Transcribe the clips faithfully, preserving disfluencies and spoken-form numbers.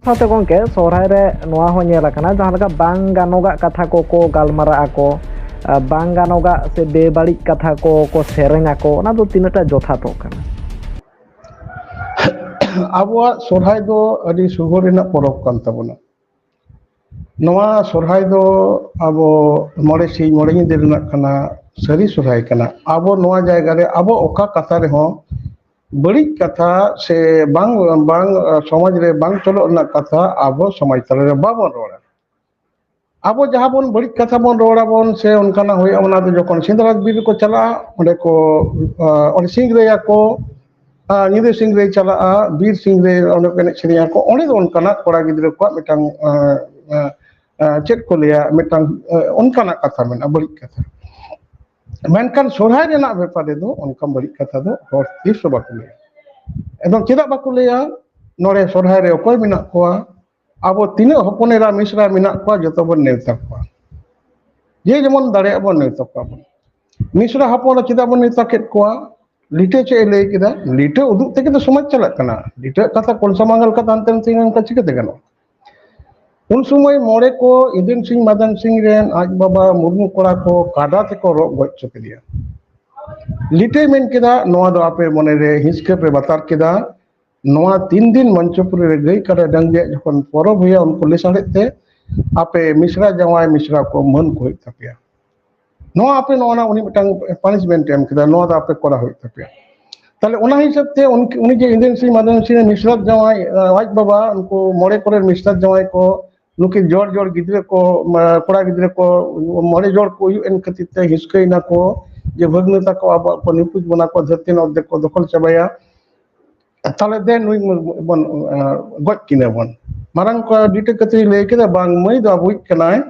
ᱥᱟᱶᱛᱮ ᱜᱚᱢᱠᱮ, ᱥᱚᱦᱨᱟᱭ ᱨᱮ ᱱᱚᱣᱟ ᱦᱚᱸ ᱧᱮᱞ ᱟᱠᱟᱱᱟ, ᱡᱟᱦᱟᱸ ᱞᱮᱠᱟ ᱵᱟᱝ ᱜᱟᱱᱚᱜᱟᱜ ᱠᱟᱛᱷᱟ ᱠᱚᱠᱚ ᱜᱟᱞᱢᱟᱨᱟᱜ ᱟᱠᱚ, ᱟᱨ ᱵᱟᱝ ᱜᱟᱱᱚᱜᱟᱜ ᱥᱮ ᱵᱮᱵᱟᱹᱲᱤᱡ ᱠᱟᱛᱷᱟ ᱠᱚᱠᱚ ᱥᱮᱨᱮᱧ ᱟᱠᱚ, ᱚᱱᱟ ᱫᱚ ᱛᱤᱱᱟᱹᱜᱴᱟ ᱡᱚᱛᱷᱟᱛᱚᱜ ᱠᱟᱱᱟ? ᱟᱵᱚᱣᱟᱜ ᱥᱚᱨᱦᱟᱭ ᱫᱚ ᱟᱹᱰᱤ ᱥᱩᱜᱩᱲ ᱨᱮᱱᱟᱜ ᱯᱚᱨᱚᱵᱽ ᱠᱟᱱ ᱛᱟᱵᱚᱱᱟ᱾ ᱱᱚᱣᱟ ᱥᱚᱨᱦᱟᱭ ᱫᱚ ᱟᱵᱚ ᱢᱚᱬᱮ ᱥᱤᱧ ᱢᱚᱬᱮ ᱧᱤᱫᱟᱹ ᱨᱮᱱᱟᱜ ᱠᱟᱱᱟ, ᱥᱟᱹᱨᱤ ᱥᱚᱨᱦᱟᱭ ᱠᱟᱱᱟ᱾ ᱟᱵᱚ ᱱᱚᱣᱟ ᱡᱟᱭᱜᱟ ᱨᱮ ᱟᱵᱚ ᱚᱠᱟ ᱠᱟᱛᱷᱟ ᱨᱮᱦᱚᱸ ᱵᱟᱹᱲᱤᱡ ᱠᱟᱛᱷᱟ ᱥᱮ ᱵᱟᱝ ᱵᱟᱝ ᱥᱚᱢᱟᱡᱽ ᱨᱮ ᱵᱟᱝ ᱪᱚᱞᱚᱜ ᱨᱮᱱᱟᱜ ᱠᱟᱛᱷᱟ ᱟᱵᱚ ᱥᱚᱢᱟᱡᱽ ᱛᱟᱞᱟ ᱨᱮ ᱵᱟᱵᱚᱱ ᱨᱚᱲᱟ᱾ ᱟᱵᱚ ᱡᱟᱦᱟᱸ ᱵᱚᱱ ᱵᱟᱹᱲᱤᱡ ᱠᱟᱛᱷᱟ ᱵᱚᱱ ᱨᱚᱲ ᱟᱵᱚᱱ ᱥᱮ ᱚᱱᱠᱟᱱᱟᱜ ᱦᱩᱭᱩᱜᱼᱟ, ᱚᱱᱟ ᱫᱚ ᱡᱚᱠᱷᱚᱱ ᱥᱮᱸᱫᱽᱨᱟ ᱵᱤᱨ ᱨᱮᱠᱚ ᱪᱟᱞᱟᱜᱼᱟ, ᱚᱸᱰᱮ ᱠᱚ ᱚᱸᱰᱮ ᱥᱤᱝᱨᱟᱹᱭᱟᱠᱚ, ᱧᱤᱫᱟᱹ ᱥᱤᱝᱨᱟᱹᱭ ᱪᱟᱞᱟᱜᱼᱟ, ᱵᱤᱨ ᱥᱤᱝᱨᱟᱹᱭ ᱚᱸᱰᱮ ᱠᱚ ᱮᱱᱮᱡ ᱥᱮᱨᱮᱧ ᱟᱠᱚ᱾ ᱚᱸᱰᱮ ᱫᱚ ᱚᱱᱠᱟᱱᱟᱜ ᱠᱚᱲᱟ ᱜᱤᱫᱽᱨᱟᱹ ᱠᱚᱣᱟᱜ ᱢᱤᱫᱴᱟᱝ ᱪᱮᱫ ᱠᱚ ᱞᱟᱹᱭᱟ, ᱢᱤᱫᱴᱟᱝ ᱚᱱᱠᱟᱱᱟᱜ ᱠᱟᱛᱷᱟ ᱢᱮᱱᱟᱜᱼᱟ, ᱵᱟᱹᱲᱤᱡ ᱠᱟᱛᱷᱟ᱾ ᱢᱮᱱᱠᱷᱟᱱ ᱥᱚᱨᱦᱟᱭ ᱨᱮᱱᱟᱜ ᱵᱮᱯᱟᱨ ᱨᱮᱫᱚ ᱚᱱᱠᱟ ᱵᱟᱹᱲᱤᱡ ᱠᱟᱛᱷᱟ ᱫᱚ ᱦᱚᱲ ᱛᱤᱥ ᱦᱚᱸ ᱵᱟᱠᱚ ᱞᱟᱹᱭᱟ᱾ ᱮᱵᱚᱝ ᱪᱮᱫᱟᱜ ᱵᱟᱠᱚ ᱞᱟᱹᱭᱟ? ᱱᱚᱰᱮ ᱥᱚᱨᱦᱟᱭ ᱨᱮ ᱚᱠᱚᱭ ᱢᱮᱱᱟᱜ ᱠᱚᱣᱟ? ᱟᱵᱚ ᱛᱤᱱᱟᱹᱜ ᱦᱚᱯᱚᱱ ᱮᱨᱟ ᱢᱤᱥᱨᱟ ᱢᱮᱱᱟᱜ ᱠᱚᱣᱟ, ᱡᱚᱛᱚ ᱵᱚᱱ ᱱᱮᱣᱛᱟ ᱠᱚᱣᱟ᱾ ᱡᱮ ᱡᱮᱢᱚᱱ ᱫᱟᱲᱮᱭᱟᱜ ᱵᱚᱱ ᱱᱮᱣᱛᱟ ᱠᱚᱣᱟ ᱵᱚᱱ᱾ ᱢᱤᱥᱨᱟ ᱦᱚᱯᱚᱱ ᱪᱮᱫᱟᱜ ᱵᱚᱱ ᱱᱮᱣᱛᱟ ᱠᱮᱫ ᱠᱚᱣᱟ? ᱞᱤᱴᱟᱹ ᱪᱮᱫ ᱮ ᱞᱟᱹᱭ ᱠᱮᱫᱟ? ᱞᱤᱴᱟᱹ ᱩᱫᱩᱜ ᱛᱮᱜᱮ ᱛᱚ ᱥᱚᱢᱟᱡᱽ ᱪᱟᱞᱟᱜ ᱠᱟᱱᱟ᱾ ᱞᱤᱴᱟᱹ ᱠᱟᱛᱷᱟ ᱠᱚᱞᱥᱟ ᱢᱟᱸᱜᱟᱞ ᱠᱟᱛᱷᱟ ᱦᱟᱱᱛᱮ ᱱᱟᱛᱮ ᱚᱱᱠᱟ ᱪᱤᱠᱟᱹᱛᱮ ᱜᱟᱱᱚᱜᱼᱟ? ᱩᱱ ᱥᱚᱢᱚᱭ ᱢᱚᱬᱮ ᱠᱚ ᱤᱫᱤᱱ ᱥᱤᱝ ᱢᱟᱫᱟᱱ ᱥᱤᱝ ᱨᱮᱱ ᱟᱡ ᱵᱟᱵᱟ ᱢᱩᱨᱢᱩ ᱠᱚᱲᱟ ᱠᱚ ᱠᱟᱰᱟ ᱛᱮᱠᱚ ᱨᱚᱜ ᱜᱚᱡ ᱦᱚᱪᱚ ᱠᱮᱫᱮᱭᱟ᱾ ᱞᱤᱴᱟᱹᱭ ᱢᱮᱱ ᱠᱮᱫᱟ, ᱱᱚᱣᱟ ᱫᱚ ᱟᱯᱮ ᱢᱚᱱᱮᱨᱮ ᱦᱤᱥᱠᱟᱹ ᱯᱮ ᱵᱟᱛᱟᱨ ᱠᱮᱫᱟ᱾ ᱱᱚᱣᱟ ᱛᱤᱱ ᱫᱤᱱ ᱢᱚᱧᱪᱚᱯᱩᱨᱤ ᱨᱮ ᱜᱟᱹᱭ ᱠᱟᱰᱟ ᱰᱟᱝᱨᱤᱭᱟᱜ ᱡᱚᱠᱷᱚᱱ ᱯᱚᱨᱚᱵᱽ ᱦᱩᱭᱩᱜᱼᱟ, ᱩᱱᱠᱩ ᱞᱟᱹᱭ ᱥᱟᱰᱮᱫ ᱛᱮ ᱟᱯᱮ ᱢᱤᱥᱨᱟ ᱡᱟᱶᱟᱭ ᱢᱤᱥᱨᱟ ᱠᱚ ᱢᱟᱹᱱ ᱠᱚ ᱦᱩᱭᱩᱜ ᱛᱟᱯᱮᱭᱟ᱾ ᱱᱚᱣᱟ ᱟᱯᱮ ᱱᱚᱣᱟ ᱨᱮᱱᱟᱜ ᱩᱱᱤ ᱢᱤᱫᱴᱟᱝ ᱯᱟᱱᱤᱥᱢᱮᱱᱴ ᱮ ᱮᱢ ᱠᱮᱫᱟ, ᱱᱚᱣᱟ ᱫᱚ ᱟᱯᱮ ᱠᱚᱨᱟᱣ ᱦᱩᱭᱩᱜ ᱛᱟᱯᱮᱭᱟ᱾ ᱛᱟᱦᱞᱮ ᱚᱱᱟ ᱦᱤᱥᱟᱹᱵ ᱛᱮ ᱩᱱᱠᱤ- ᱩᱱᱤ ᱡᱮ ᱤᱱᱫᱨᱮᱱ ᱥᱤᱝ ᱢᱟᱫᱚᱱ ᱥᱤᱝ ᱨᱮᱱ ᱢᱤᱥᱨᱟᱛ ᱡᱟᱶᱟᱭ, ᱟᱡ ᱵᱟᱵᱟ, ᱩᱱᱠᱩ ᱢᱚᱬᱮ ᱠᱚᱨᱮᱱ ᱢᱤᱥᱨᱟᱛ ᱡᱟᱶᱟᱭ ᱠᱚ, ᱱᱩᱠᱤᱱ ᱡᱚᱲ ᱡᱚᱲ ᱜᱤᱫᱽᱨᱟᱹ ᱠᱚ, ᱢᱟ- ᱠᱚᱲᱟ ᱜᱤᱫᱽᱨᱟᱹ ᱠᱚ, ᱢᱚᱬᱮ ᱡᱚᱲ ᱠᱚ ᱦᱩᱭᱩᱜ ᱮᱱ ᱠᱷᱟᱹᱛᱤᱨ ᱛᱮ ᱦᱤᱥᱠᱟᱹᱭ ᱱᱟᱠᱚ ᱡᱮ ᱵᱷᱟᱹᱜᱽᱱᱟᱹ ᱛᱟᱠᱚ ᱟᱵᱚᱣᱟᱜ ᱠᱚ ᱱᱤᱯᱩᱡ ᱵᱚᱱᱟ ᱠᱚ, ᱫᱷᱟᱹᱨᱛᱤ ᱨᱮᱱᱟᱜ ᱚᱨᱫᱷᱮᱠ ᱠᱚ ᱫᱚᱠᱷᱚᱞ ᱪᱟᱵᱟᱭᱟ᱾ ᱛᱟᱦᱞᱮ ᱫᱮ ᱱᱩᱭ ᱵᱚᱱ ᱜᱚᱡ ᱠᱤᱱᱟ ᱵᱚᱱ᱾ ᱢᱟᱨᱟᱝ ᱠᱚ ᱰᱤᱴᱟᱹ ᱠᱟᱛᱮ ᱞᱟᱹᱭ ᱠᱮᱫᱟ, ᱵᱟᱝ, ᱢᱟᱹᱭ ᱫᱚ ᱟᱵᱚᱭᱤᱡ ᱠᱟᱱᱟᱭ,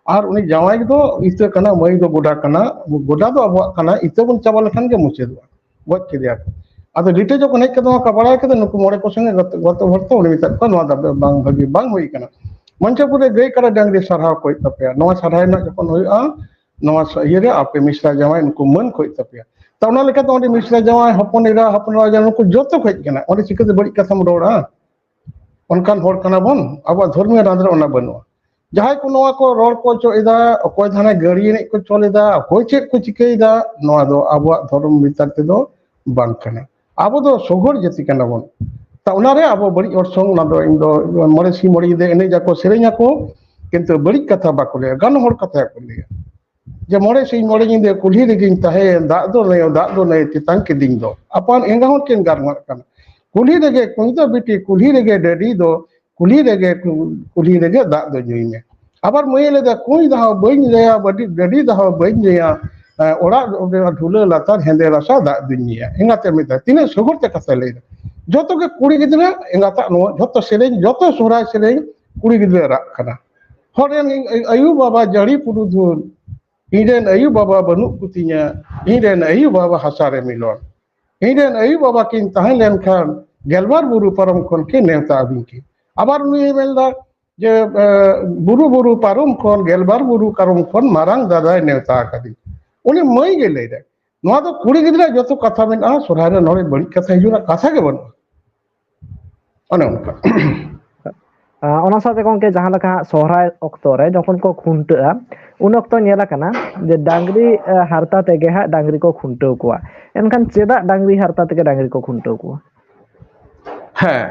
ᱟᱨ ᱩᱱᱤ ᱡᱟᱶᱟᱭ ᱫᱚ ᱤᱛᱟᱹ ᱠᱟᱱᱟ, ᱢᱟᱹᱭ ᱫᱚ ᱜᱚᱰᱟ ᱠᱟᱱᱟ, ᱜᱚᱰᱟ ᱫᱚ ᱟᱵᱚᱣᱟᱜ ᱠᱟᱱᱟ, ᱤᱛᱟᱹ ᱵᱚᱱ ᱪᱟᱵᱟ ᱞᱮᱠᱷᱟᱱ ᱜᱮ ᱢᱩᱪᱟᱹᱫᱚᱜᱼᱟ᱾ ᱜᱚᱡ ᱠᱮᱫᱮᱭᱟ ᱠᱚ᱾ ᱟᱫᱚ ᱰᱤᱴᱟᱹ ᱡᱚᱠᱷᱚᱱ ᱦᱮᱡ ᱠᱟᱛᱮ ᱱᱚᱣᱟ ᱠᱚ ᱵᱟᱲᱟᱭ ᱠᱮᱫᱟ, ᱱᱩᱠᱩ ᱢᱚᱬᱮ ᱠᱚ ᱥᱚᱸᱜᱮ ᱜᱚᱛᱚ ᱜᱚᱛᱚ ᱦᱚᱲ ᱛᱮ ᱩᱱᱤ ᱢᱮᱛᱟᱫ ᱠᱚᱣᱟ, ᱱᱚᱣᱟ ᱫᱚ ᱵᱟᱝ ᱵᱷᱟᱹᱜᱤ, ᱵᱟᱝ ᱦᱩᱭ ᱠᱟᱱᱟ᱾ ᱢᱚᱧᱪᱚᱯᱩᱨ ᱨᱮ ᱜᱟᱹᱭ ᱠᱟᱰᱟ ᱰᱟᱝᱨᱤ ᱥᱟᱨᱦᱟᱣ ᱠᱚ ᱦᱩᱭᱩᱜ ᱛᱟᱯᱮᱭᱟ᱾ ᱱᱚᱣᱟ ᱥᱚᱨᱦᱟᱭ ᱨᱮᱱᱟᱜ ᱡᱚᱠᱷᱚᱱ ᱦᱩᱭᱩᱜᱼᱟ, ᱱᱚᱣᱟ ᱥᱚ- ᱤᱭᱟᱹ ᱨᱮ ᱟᱯᱮ ᱢᱤᱥᱨᱟ ᱡᱟᱶᱟᱭ ᱱᱩᱠᱩ ᱢᱟᱹᱱ ᱠᱚ ᱦᱩᱭᱩᱜ ᱛᱟᱯᱮᱭᱟ᱾ ᱛᱟ ᱚᱱᱟ ᱞᱮᱠᱟᱛᱮ ᱚᱸᱰᱮ ᱢᱤᱥᱨᱟ ᱡᱟᱶᱟᱭ, ᱦᱚᱯᱚᱱ ᱮᱨᱟ, ᱦᱚᱯᱚᱱ ᱮᱨᱟ ᱡᱟᱶᱟᱭ ᱱᱩᱠᱩ ᱡᱚᱛᱚ ᱠᱚ ᱦᱮᱡ ᱠᱟᱱᱟ᱾ ᱚᱸᱰᱮ ᱪᱤᱠᱟᱹᱛᱮ ᱵᱟᱹᱲᱤᱡ ᱠᱟᱛᱷᱟᱢ ᱨᱚᱲᱟ? ᱚᱱᱠᱟᱱ ᱦᱚᱲ ᱠᱟᱱᱟ ᱵᱚᱱ? ᱟᱵᱚᱣᱟᱜ ᱫᱷᱚᱨᱢᱤᱭᱚ ᱰᱟᱸᱫᱽᱨᱟ ᱚᱱᱟ ᱵᱟᱹᱱᱩᱜᱼᱟ᱾ ᱡᱟᱦᱟᱸᱭ ᱠᱚ ᱱᱚᱣᱟ ᱠᱚ ᱨᱚᱲ ᱠᱚ ᱚᱪᱚᱭᱮᱫᱟ, ᱚᱠᱚᱭ ᱫᱚ ᱦᱟᱱᱮ ᱜᱟᱹᱲᱤ ᱮᱱᱮᱡ ᱠᱚ ᱪᱚᱞᱮᱫᱟ, ᱚᱠᱚᱭ ᱪᱮᱫ ᱠᱚ ᱪᱤᱠᱟᱹᱭᱮᱫᱟ, ᱱᱚᱣᱟ ᱫᱚ ᱟᱵᱚᱣᱟᱜ ᱫᱷᱚᱨᱚᱢ ᱵᱤᱪᱟᱨ ᱛᱮᱫᱚ ᱵᱟᱝ ᱠᱟᱱᱟ᱾ ᱟᱵᱚ ᱫᱚ ᱥᱚᱜᱚᱲ ᱡᱟᱹᱛᱤ ᱠᱟᱱᱟ ᱵᱚᱱ᱾ ᱛᱟ ᱚᱱᱟᱨᱮ ᱟᱵᱚ ᱵᱟᱹᱲᱤᱡ ᱚᱨᱥᱚᱝ, ᱚᱱᱟ ᱫᱚ ᱤᱧ ᱫᱚ ᱢᱚᱬᱮ ᱥᱤᱧ ᱢᱚᱬᱮ ᱧᱤᱫᱟᱹ ᱮᱱᱮᱡ ᱟᱠᱚ, ᱥᱮᱨᱮᱧ ᱟᱠᱚ, ᱠᱤᱱᱛᱩ ᱵᱟᱹᱲᱤᱡ ᱠᱟᱛᱷᱟ ᱵᱟᱠᱚ ᱞᱟᱹᱭᱟ, ᱜᱟᱱ ᱦᱚᱲ ᱠᱟᱛᱷᱟ ᱜᱮᱠᱚ ᱞᱟᱹᱭᱟ᱾ ᱡᱮ ᱢᱚᱬᱮ ᱥᱤᱧ ᱢᱚᱬᱮ ᱧᱤᱫᱟᱹ ᱠᱩᱞᱦᱤ ᱨᱮᱜᱮᱧ ᱛᱟᱦᱮᱸᱭᱮᱱ, ᱫᱟᱜ ᱫᱚ ᱱᱟᱹᱭ, ᱫᱟᱜ ᱫᱚ ᱱᱟᱹᱭ ᱪᱮᱛᱟᱱ ᱠᱤᱫᱤᱧ ᱫᱚ᱾ ᱟᱯᱟᱱ ᱮᱸᱜᱟ ᱦᱚᱸ ᱠᱤᱱ ᱜᱟᱨᱢᱟᱜ ᱠᱟᱱᱟ᱾ ᱠᱩᱞᱦᱤ ᱨᱮᱜᱮ ᱠᱩᱸᱧ ᱫᱚ ᱵᱤᱴᱤ, ᱠᱩᱞᱦᱤ ᱨᱮᱜᱮ ᱰᱟᱹᱰᱤ ᱫᱚ, ᱠᱩᱞᱦᱤ ᱨᱮᱜᱮ ᱠᱩ-, ᱠᱩᱞᱦᱤ ᱨᱮᱜᱮ ᱫᱟᱜ ᱫᱚ ᱧᱩᱭ ᱢᱮ᱾ ᱟᱵᱟᱨ ᱢᱟᱹᱭᱮ ᱞᱟᱹᱭᱫᱟ, "ᱠᱩᱸᱧ ᱫᱟᱦᱚ ᱵᱟᱹᱧ ᱞᱟᱹᱭᱟ, ᱵᱟᱹᱰᱤ-, ᱰᱟᱹᱰᱤ ᱫᱟᱦᱚ ᱵᱟᱹᱧ ᱧᱩᱭᱟ, ᱮ, ᱚᱲᱟᱜ ᱚᱸᱰᱮ ᱰᱷᱩᱞᱟᱹ ᱞᱟᱛᱟᱨ ᱦᱮᱸᱫᱮ ᱨᱟᱥᱟ ᱫᱟᱜ ᱫᱩᱧ ᱧᱩᱭᱟ᱾" ᱮᱸᱜᱟᱛᱮ ᱢᱮᱛᱟᱭ, ᱛᱤᱱᱟᱹᱜ ᱥᱚᱜᱚᱨ ᱛᱮ ᱠᱟᱛᱷᱟᱭ ᱞᱟᱹᱭᱫᱟ᱾ ᱡᱚᱛᱚ ᱜᱮ ᱠᱩᱲᱤ ᱜᱤᱫᱽᱨᱟᱹ ᱮᱸᱜᱟᱛᱟᱜ ᱱᱚᱣᱟ ᱡᱚᱛᱚ ᱥᱮᱨᱮᱧ, ᱡᱚᱛᱚ ᱥᱚᱦᱨᱟᱭ ᱥᱮᱨᱮᱧ ᱠᱩᱲᱤ ᱜᱤᱫᱽᱨᱟᱹ ᱨᱟᱜ ᱠᱟᱱᱟ᱾ ᱦᱚᱲ ᱨᱮᱱ ᱟᱭᱩ ᱵᱟᱵᱟ ᱡᱟᱹᱲᱤ ᱯᱩᱨᱩᱫᱷᱩᱞ, ᱤᱧ ᱨᱮᱱ ᱟᱭᱩ ᱵᱟᱵᱟ ᱵᱟᱹᱱᱩᱜ ᱠᱚᱛᱤᱧᱟ, ᱤᱧ ᱨᱮᱱ ᱟᱭᱩ ᱵᱟᱵᱟ ᱦᱟᱥᱟ ᱨᱮ ᱢᱤᱞᱚᱱ᱾ ᱤᱧ ᱨᱮᱱ ᱟᱭᱩ ᱵᱟᱵᱟ ᱠᱤᱱ ᱛᱟᱦᱮᱸ ᱞᱮᱱᱠᱷᱟᱱ ᱜᱮᱞᱵᱟᱨ ᱵᱩᱨᱩ ᱯᱟᱨᱚᱢ ᱠᱷᱚᱱ ᱠᱤᱱ ᱱᱮᱣᱛᱟ ᱟᱹᱫᱤᱧ ᱠᱤᱱ᱾ ᱟᱵᱟᱨ ᱩᱱᱤᱭ ᱢᱮᱱᱫᱟ ᱡᱮ, ᱮ, ᱵᱩᱨᱩ ᱵᱩᱨᱩ ᱯᱟᱨᱚᱢ ᱠᱷᱚᱱ, ᱜᱮᱞᱵᱟᱨ ᱵᱩᱨᱩ ᱯᱟᱨᱚᱢ ᱠᱷᱚᱱ ᱢᱟᱨᱟᱝ ᱫᱟᱫᱟᱭ ᱱᱮᱣᱛᱟ ᱟᱠᱟᱫᱤᱧ᱾ ᱩᱱᱤ ᱢᱟᱹᱭ ᱜᱮ ᱞᱟᱹᱭ ᱫᱟᱭ, ᱱᱚᱣᱟ ᱫᱚ ᱠᱩᱲᱤ ᱜᱤᱫᱽᱨᱟᱹ ᱡᱚᱛᱚ ᱠᱟᱛᱷᱟ ᱢᱮᱱᱟᱜᱼᱟ, ᱥᱚᱨᱦᱟᱭ ᱨᱮ ᱱᱚᱰᱮ ᱵᱟᱹᱲᱤᱡ ᱠᱟᱛᱷᱟ ᱦᱤᱡᱩᱜ ᱨᱮᱱᱟᱜ ᱠᱟᱛᱷᱟ ᱜᱮ ᱵᱟᱹᱱᱩᱜᱼᱟ᱾ ᱚᱱᱮ ᱚᱱᱠᱟ᱾ ᱟᱨ ᱚᱱᱟ ᱥᱟᱶᱛᱮ ᱜᱚᱢᱠᱮ, ᱡᱟᱦᱟᱸ ᱞᱮᱠᱟ ᱦᱟᱸᱜ ᱥᱚᱦᱨᱟᱭ ᱚᱠᱛᱚ ᱨᱮ ᱡᱚᱠᱷᱚᱱ ᱠᱚ ᱠᱷᱩᱱᱴᱟᱹᱜᱼᱟ, ᱩᱱ ᱚᱠᱛᱚ ᱧᱮᱞ ᱟᱠᱟᱱᱟ ᱡᱮ ᱰᱟᱝᱨᱤ, ᱮ, ᱦᱟᱨᱛᱟ ᱛᱮᱜᱮ ᱦᱟᱸᱜ ᱰᱟᱝᱨᱤ ᱠᱚ ᱠᱷᱩᱱᱴᱟᱹᱣ ᱠᱚᱣᱟ᱾ ᱮᱱᱠᱷᱟᱱ ᱪᱮᱫᱟᱜ ᱰᱟᱝᱨᱤ ᱦᱟᱨᱛᱟ ᱛᱮᱜᱮ ᱰᱟᱝᱨᱤ ᱠᱚ ᱠᱷᱩᱱᱴᱟᱹᱣ ᱠᱚᱣᱟ? ᱦᱮᱸ,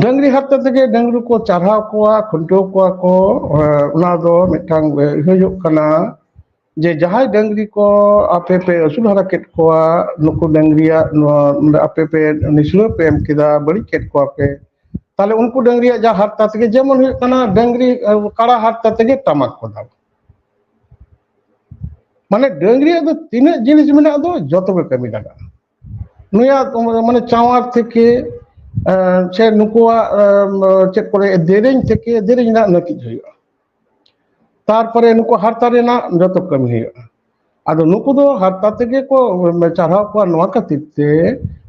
ᱰᱟᱹᱝᱨᱤ ᱦᱟᱨᱛᱟ ᱛᱮᱜᱮ ᱰᱟᱹᱝᱨᱤ ᱠᱚ ᱪᱟᱨᱦᱟᱣ ᱠᱚᱣᱟ, ᱠᱷᱩᱱᱴᱟᱹᱣ ᱠᱚᱣᱟ ᱠᱚ᱾ ᱮ, ᱚᱱᱟ ᱫᱚ ᱢᱤᱫᱴᱟᱝ, ᱮ, ᱦᱩᱭᱩᱜ ᱠᱟᱱᱟ ᱡᱮ ᱡᱟᱦᱟᱸᱭ ᱰᱟᱹᱝᱨᱤ ᱠᱚ ᱟᱯᱮ ᱯᱮ ᱟᱹᱥᱩᱞ ᱦᱟᱨᱟ ᱠᱮᱫ ᱠᱚᱣᱟ, ᱱᱩᱠᱩ ᱰᱟᱹᱝᱨᱤᱭᱟᱜ ᱱᱚᱣᱟ, ᱟᱯᱮ ᱯᱮ ᱱᱤᱥᱲᱟᱹ ᱯᱮ ᱮᱢ ᱠᱮᱫᱟ, ᱵᱟᱹᱲᱤᱡ ᱠᱮᱫ ᱠᱚᱣᱟ ᱯᱮ, ᱛᱟᱦᱞᱮ ᱩᱱᱠᱩ ᱰᱟᱹᱝᱨᱤᱭᱟᱜ ᱡᱟᱦᱟᱸ ᱦᱟᱨᱛᱟ ᱛᱮᱜᱮ, ᱡᱮᱢᱚᱱ ᱦᱩᱭᱩᱜ ᱠᱟᱱᱟ ᱰᱟᱹᱝᱨᱤ, ᱮ, ᱠᱟᱲᱟ ᱦᱟᱨᱛᱟ ᱛᱮᱜᱮ ᱴᱟᱢᱟᱠ ᱠᱚ ᱫᱟᱵᱟ᱾ ᱢᱟᱱᱮ ᱰᱟᱹᱝᱨᱤᱭᱟᱜ ᱫᱚ ᱛᱤᱱᱟᱹᱜ ᱡᱤᱱᱤᱥ ᱢᱮᱱᱟᱜ ᱫᱚ ᱡᱚᱛᱚ ᱜᱮ ᱠᱟᱹᱢᱤ ᱞᱟᱜᱟᱜᱼᱟ᱾ ᱱᱩᱭᱟᱜ ᱢᱟᱱᱮ ᱪᱟᱶᱟᱨ ᱛᱷᱮᱠᱮ, ᱮ, ᱥᱮ ᱱᱩᱠᱩᱣᱟᱜ, ᱮ, ᱪᱮᱫ ᱠᱚ ᱞᱟᱹᱭᱟ, ᱫᱮᱨᱮᱧ ᱛᱷᱮᱠᱮ, ᱫᱮᱨᱮᱧ ᱨᱮᱱᱟᱜ ᱱᱟᱹᱠᱤᱡ ᱦᱩᱭᱩᱜᱼᱟ᱾ ᱛᱟᱨᱯᱚᱨᱮ ᱱᱩᱠᱩ ᱦᱟᱨᱛᱟ ᱨᱮᱱᱟᱜ ᱡᱚᱛᱚ ᱠᱟᱹᱢᱤ ᱦᱩᱭᱩᱜᱼᱟ᱾ ᱟᱫᱚ ᱱᱩᱠᱩ ᱫᱚ ᱦᱟᱨᱛᱟ ᱛᱮᱜᱮ ᱠᱚ ᱪᱟᱨᱦᱟᱣ ᱠᱚᱣᱟ᱾ ᱱᱚᱣᱟ ᱠᱷᱟᱹᱛᱤᱨ ᱛᱮ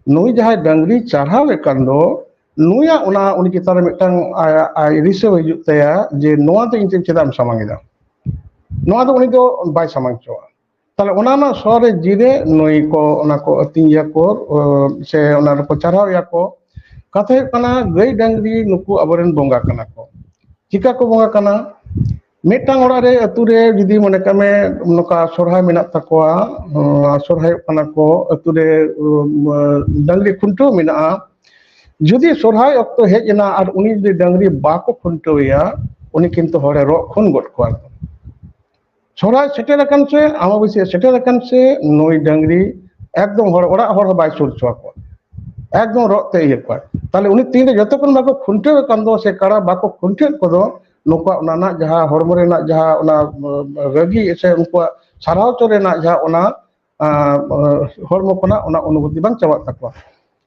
ᱱᱩᱭ ᱡᱟᱦᱟᱸᱭ ᱰᱟᱹᱝᱨᱤ ᱪᱟᱨᱦᱟᱣ ᱮ ᱠᱟᱱ ᱫᱚ, ᱱᱩᱭᱟᱜ ᱚᱱᱟ, ᱩᱱᱤ ᱪᱮᱛᱟᱱ ᱨᱮ ᱢᱤᱫᱴᱟᱝ ᱟᱭᱟᱜ, ᱟᱭ ᱨᱤᱥᱟᱹ ᱦᱤᱡᱩᱜ ᱛᱟᱭᱟ ᱡᱮ ᱱᱚᱣᱟ ᱫᱚ ᱤᱧ ᱴᱷᱮᱱ ᱪᱮᱫᱟᱜ ᱮᱢ ᱥᱟᱢᱟᱝ ᱮᱫᱟ, ᱱᱚᱣᱟ ᱫᱚ ᱩᱱᱤ ᱫᱚ ᱵᱟᱭ ᱥᱟᱢᱟᱝ ᱦᱚᱪᱚᱣᱟᱜᱼᱟ᱾ ᱛᱟᱦᱞᱮ ᱚᱱᱟ ᱨᱮᱱᱟᱜ ᱥᱚ ᱨᱮ ᱡᱤᱨᱮ ᱱᱩᱭ ᱠᱚ ᱚᱱᱟ ᱠᱚ ᱟᱹᱛᱤᱧ ᱮᱭᱟ ᱠᱚ, ᱚ, ᱥᱮ ᱚᱱᱟ ᱨᱮᱠᱚ ᱪᱟᱨᱦᱟᱣ ᱮᱭᱟ ᱠᱚ᱾ ᱠᱟᱛᱷᱟ ᱦᱩᱭᱩᱜ ᱠᱟᱱᱟ, ᱜᱟᱹᱭ ᱰᱟᱝᱨᱤ ᱱᱩᱠᱩ ᱟᱵᱚᱨᱮᱱ ᱵᱚᱸᱜᱟ ᱠᱟᱱᱟ ᱠᱚ᱾ ᱪᱤᱠᱟ ᱠᱚ ᱵᱚᱸᱜᱟ ᱠᱟᱱᱟ? ᱢᱤᱫᱴᱟᱝ ᱚᱲᱟᱜ ᱨᱮ, ᱟᱹᱛᱩ ᱨᱮ ᱡᱩᱫᱤ ᱢᱚᱱᱮ ᱠᱟᱜ ᱢᱮ ᱱᱚᱝᱠᱟ ᱥᱚᱨᱦᱟᱭ ᱢᱮᱱᱟᱜ ᱛᱟᱠᱚᱣᱟ, ᱥᱚᱨᱦᱟᱭᱚᱜ ᱠᱟᱱᱟ ᱠᱚ, ᱟᱹᱛᱩ ᱨᱮ ᱰᱟᱝᱨᱤ ᱠᱷᱩᱱᱴᱟᱹᱣ ᱢᱮᱱᱟᱜᱼᱟ, ᱡᱩᱫᱤ ᱥᱚᱨᱦᱟᱭ ᱚᱠᱛᱚ ᱦᱮᱡ ᱮᱱᱟ ᱟᱨ ᱩᱱᱤ ᱡᱩᱫᱤ ᱰᱟᱝᱨᱤ ᱵᱟᱠᱚ ᱠᱷᱩᱱᱴᱟᱹᱣ ᱮᱭᱟ, ᱩᱱᱤ ᱠᱤᱱᱛᱩ ᱦᱚᱲᱮ ᱨᱚᱜ ᱠᱷᱚᱱ ᱜᱚᱫ ᱠᱚᱣᱟ᱾ ᱥᱚᱨᱦᱟᱭ ᱥᱮᱴᱮᱨ ᱟᱠᱟᱱ ᱥᱮ, ᱟᱢᱵᱟᱵᱟᱹᱥᱭᱟᱹ ᱥᱮᱴᱮᱨ ᱟᱠᱟᱱ ᱥᱮ, ᱱᱩᱭ ᱰᱟᱝᱨᱤ ᱮᱠᱫᱚᱢ ᱦᱚᱲ ᱚᱲᱟᱜ ᱦᱚᱲ ᱦᱚᱸ ᱵᱟᱭ ᱥᱩᱨ ᱦᱚᱪᱚ ᱟᱠᱚᱣᱟ, ᱮᱠᱫᱚᱢ ᱨᱚᱜ ᱛᱮ ᱤᱭᱟᱹ ᱠᱚᱣᱟ᱾ ᱛᱟᱦᱞᱮ ᱩᱱᱤ ᱛᱤᱱᱨᱮ ᱡᱚᱛᱚ ᱠᱷᱚᱱ ᱵᱟᱠᱚ ᱠᱷᱩᱱᱴᱟᱹᱣ ᱟᱠᱟᱱ ᱫᱚ ᱥᱮ ᱠᱟᱲᱟ ᱵᱟᱠᱚ ᱠᱷᱩᱱᱴᱟᱹᱣ ᱠᱚᱫᱚ, ᱱᱩᱠᱩᱣᱟᱜ ᱚᱱᱟ ᱨᱮᱱᱟᱜ ᱡᱟᱦᱟᱸ ᱦᱚᱲᱢᱚ ᱨᱮᱱᱟᱜ ᱡᱟᱦᱟᱸ ᱚᱱᱟ ᱨᱟᱹᱜᱤ ᱥᱮ ᱩᱱᱠᱩᱣᱟᱜ ᱥᱟᱨᱦᱟᱣ ᱪᱚ ᱨᱮᱱᱟᱜ ᱡᱟᱦᱟᱸ ᱚᱱᱟ ᱦᱚᱲᱢᱚ ᱠᱷᱚᱱᱟᱜ ᱚᱱᱟ ᱚᱱᱩᱵᱷᱩᱛᱤ ᱵᱟᱝ ᱪᱟᱵᱟᱜ ᱛᱟᱠᱚᱣᱟ᱾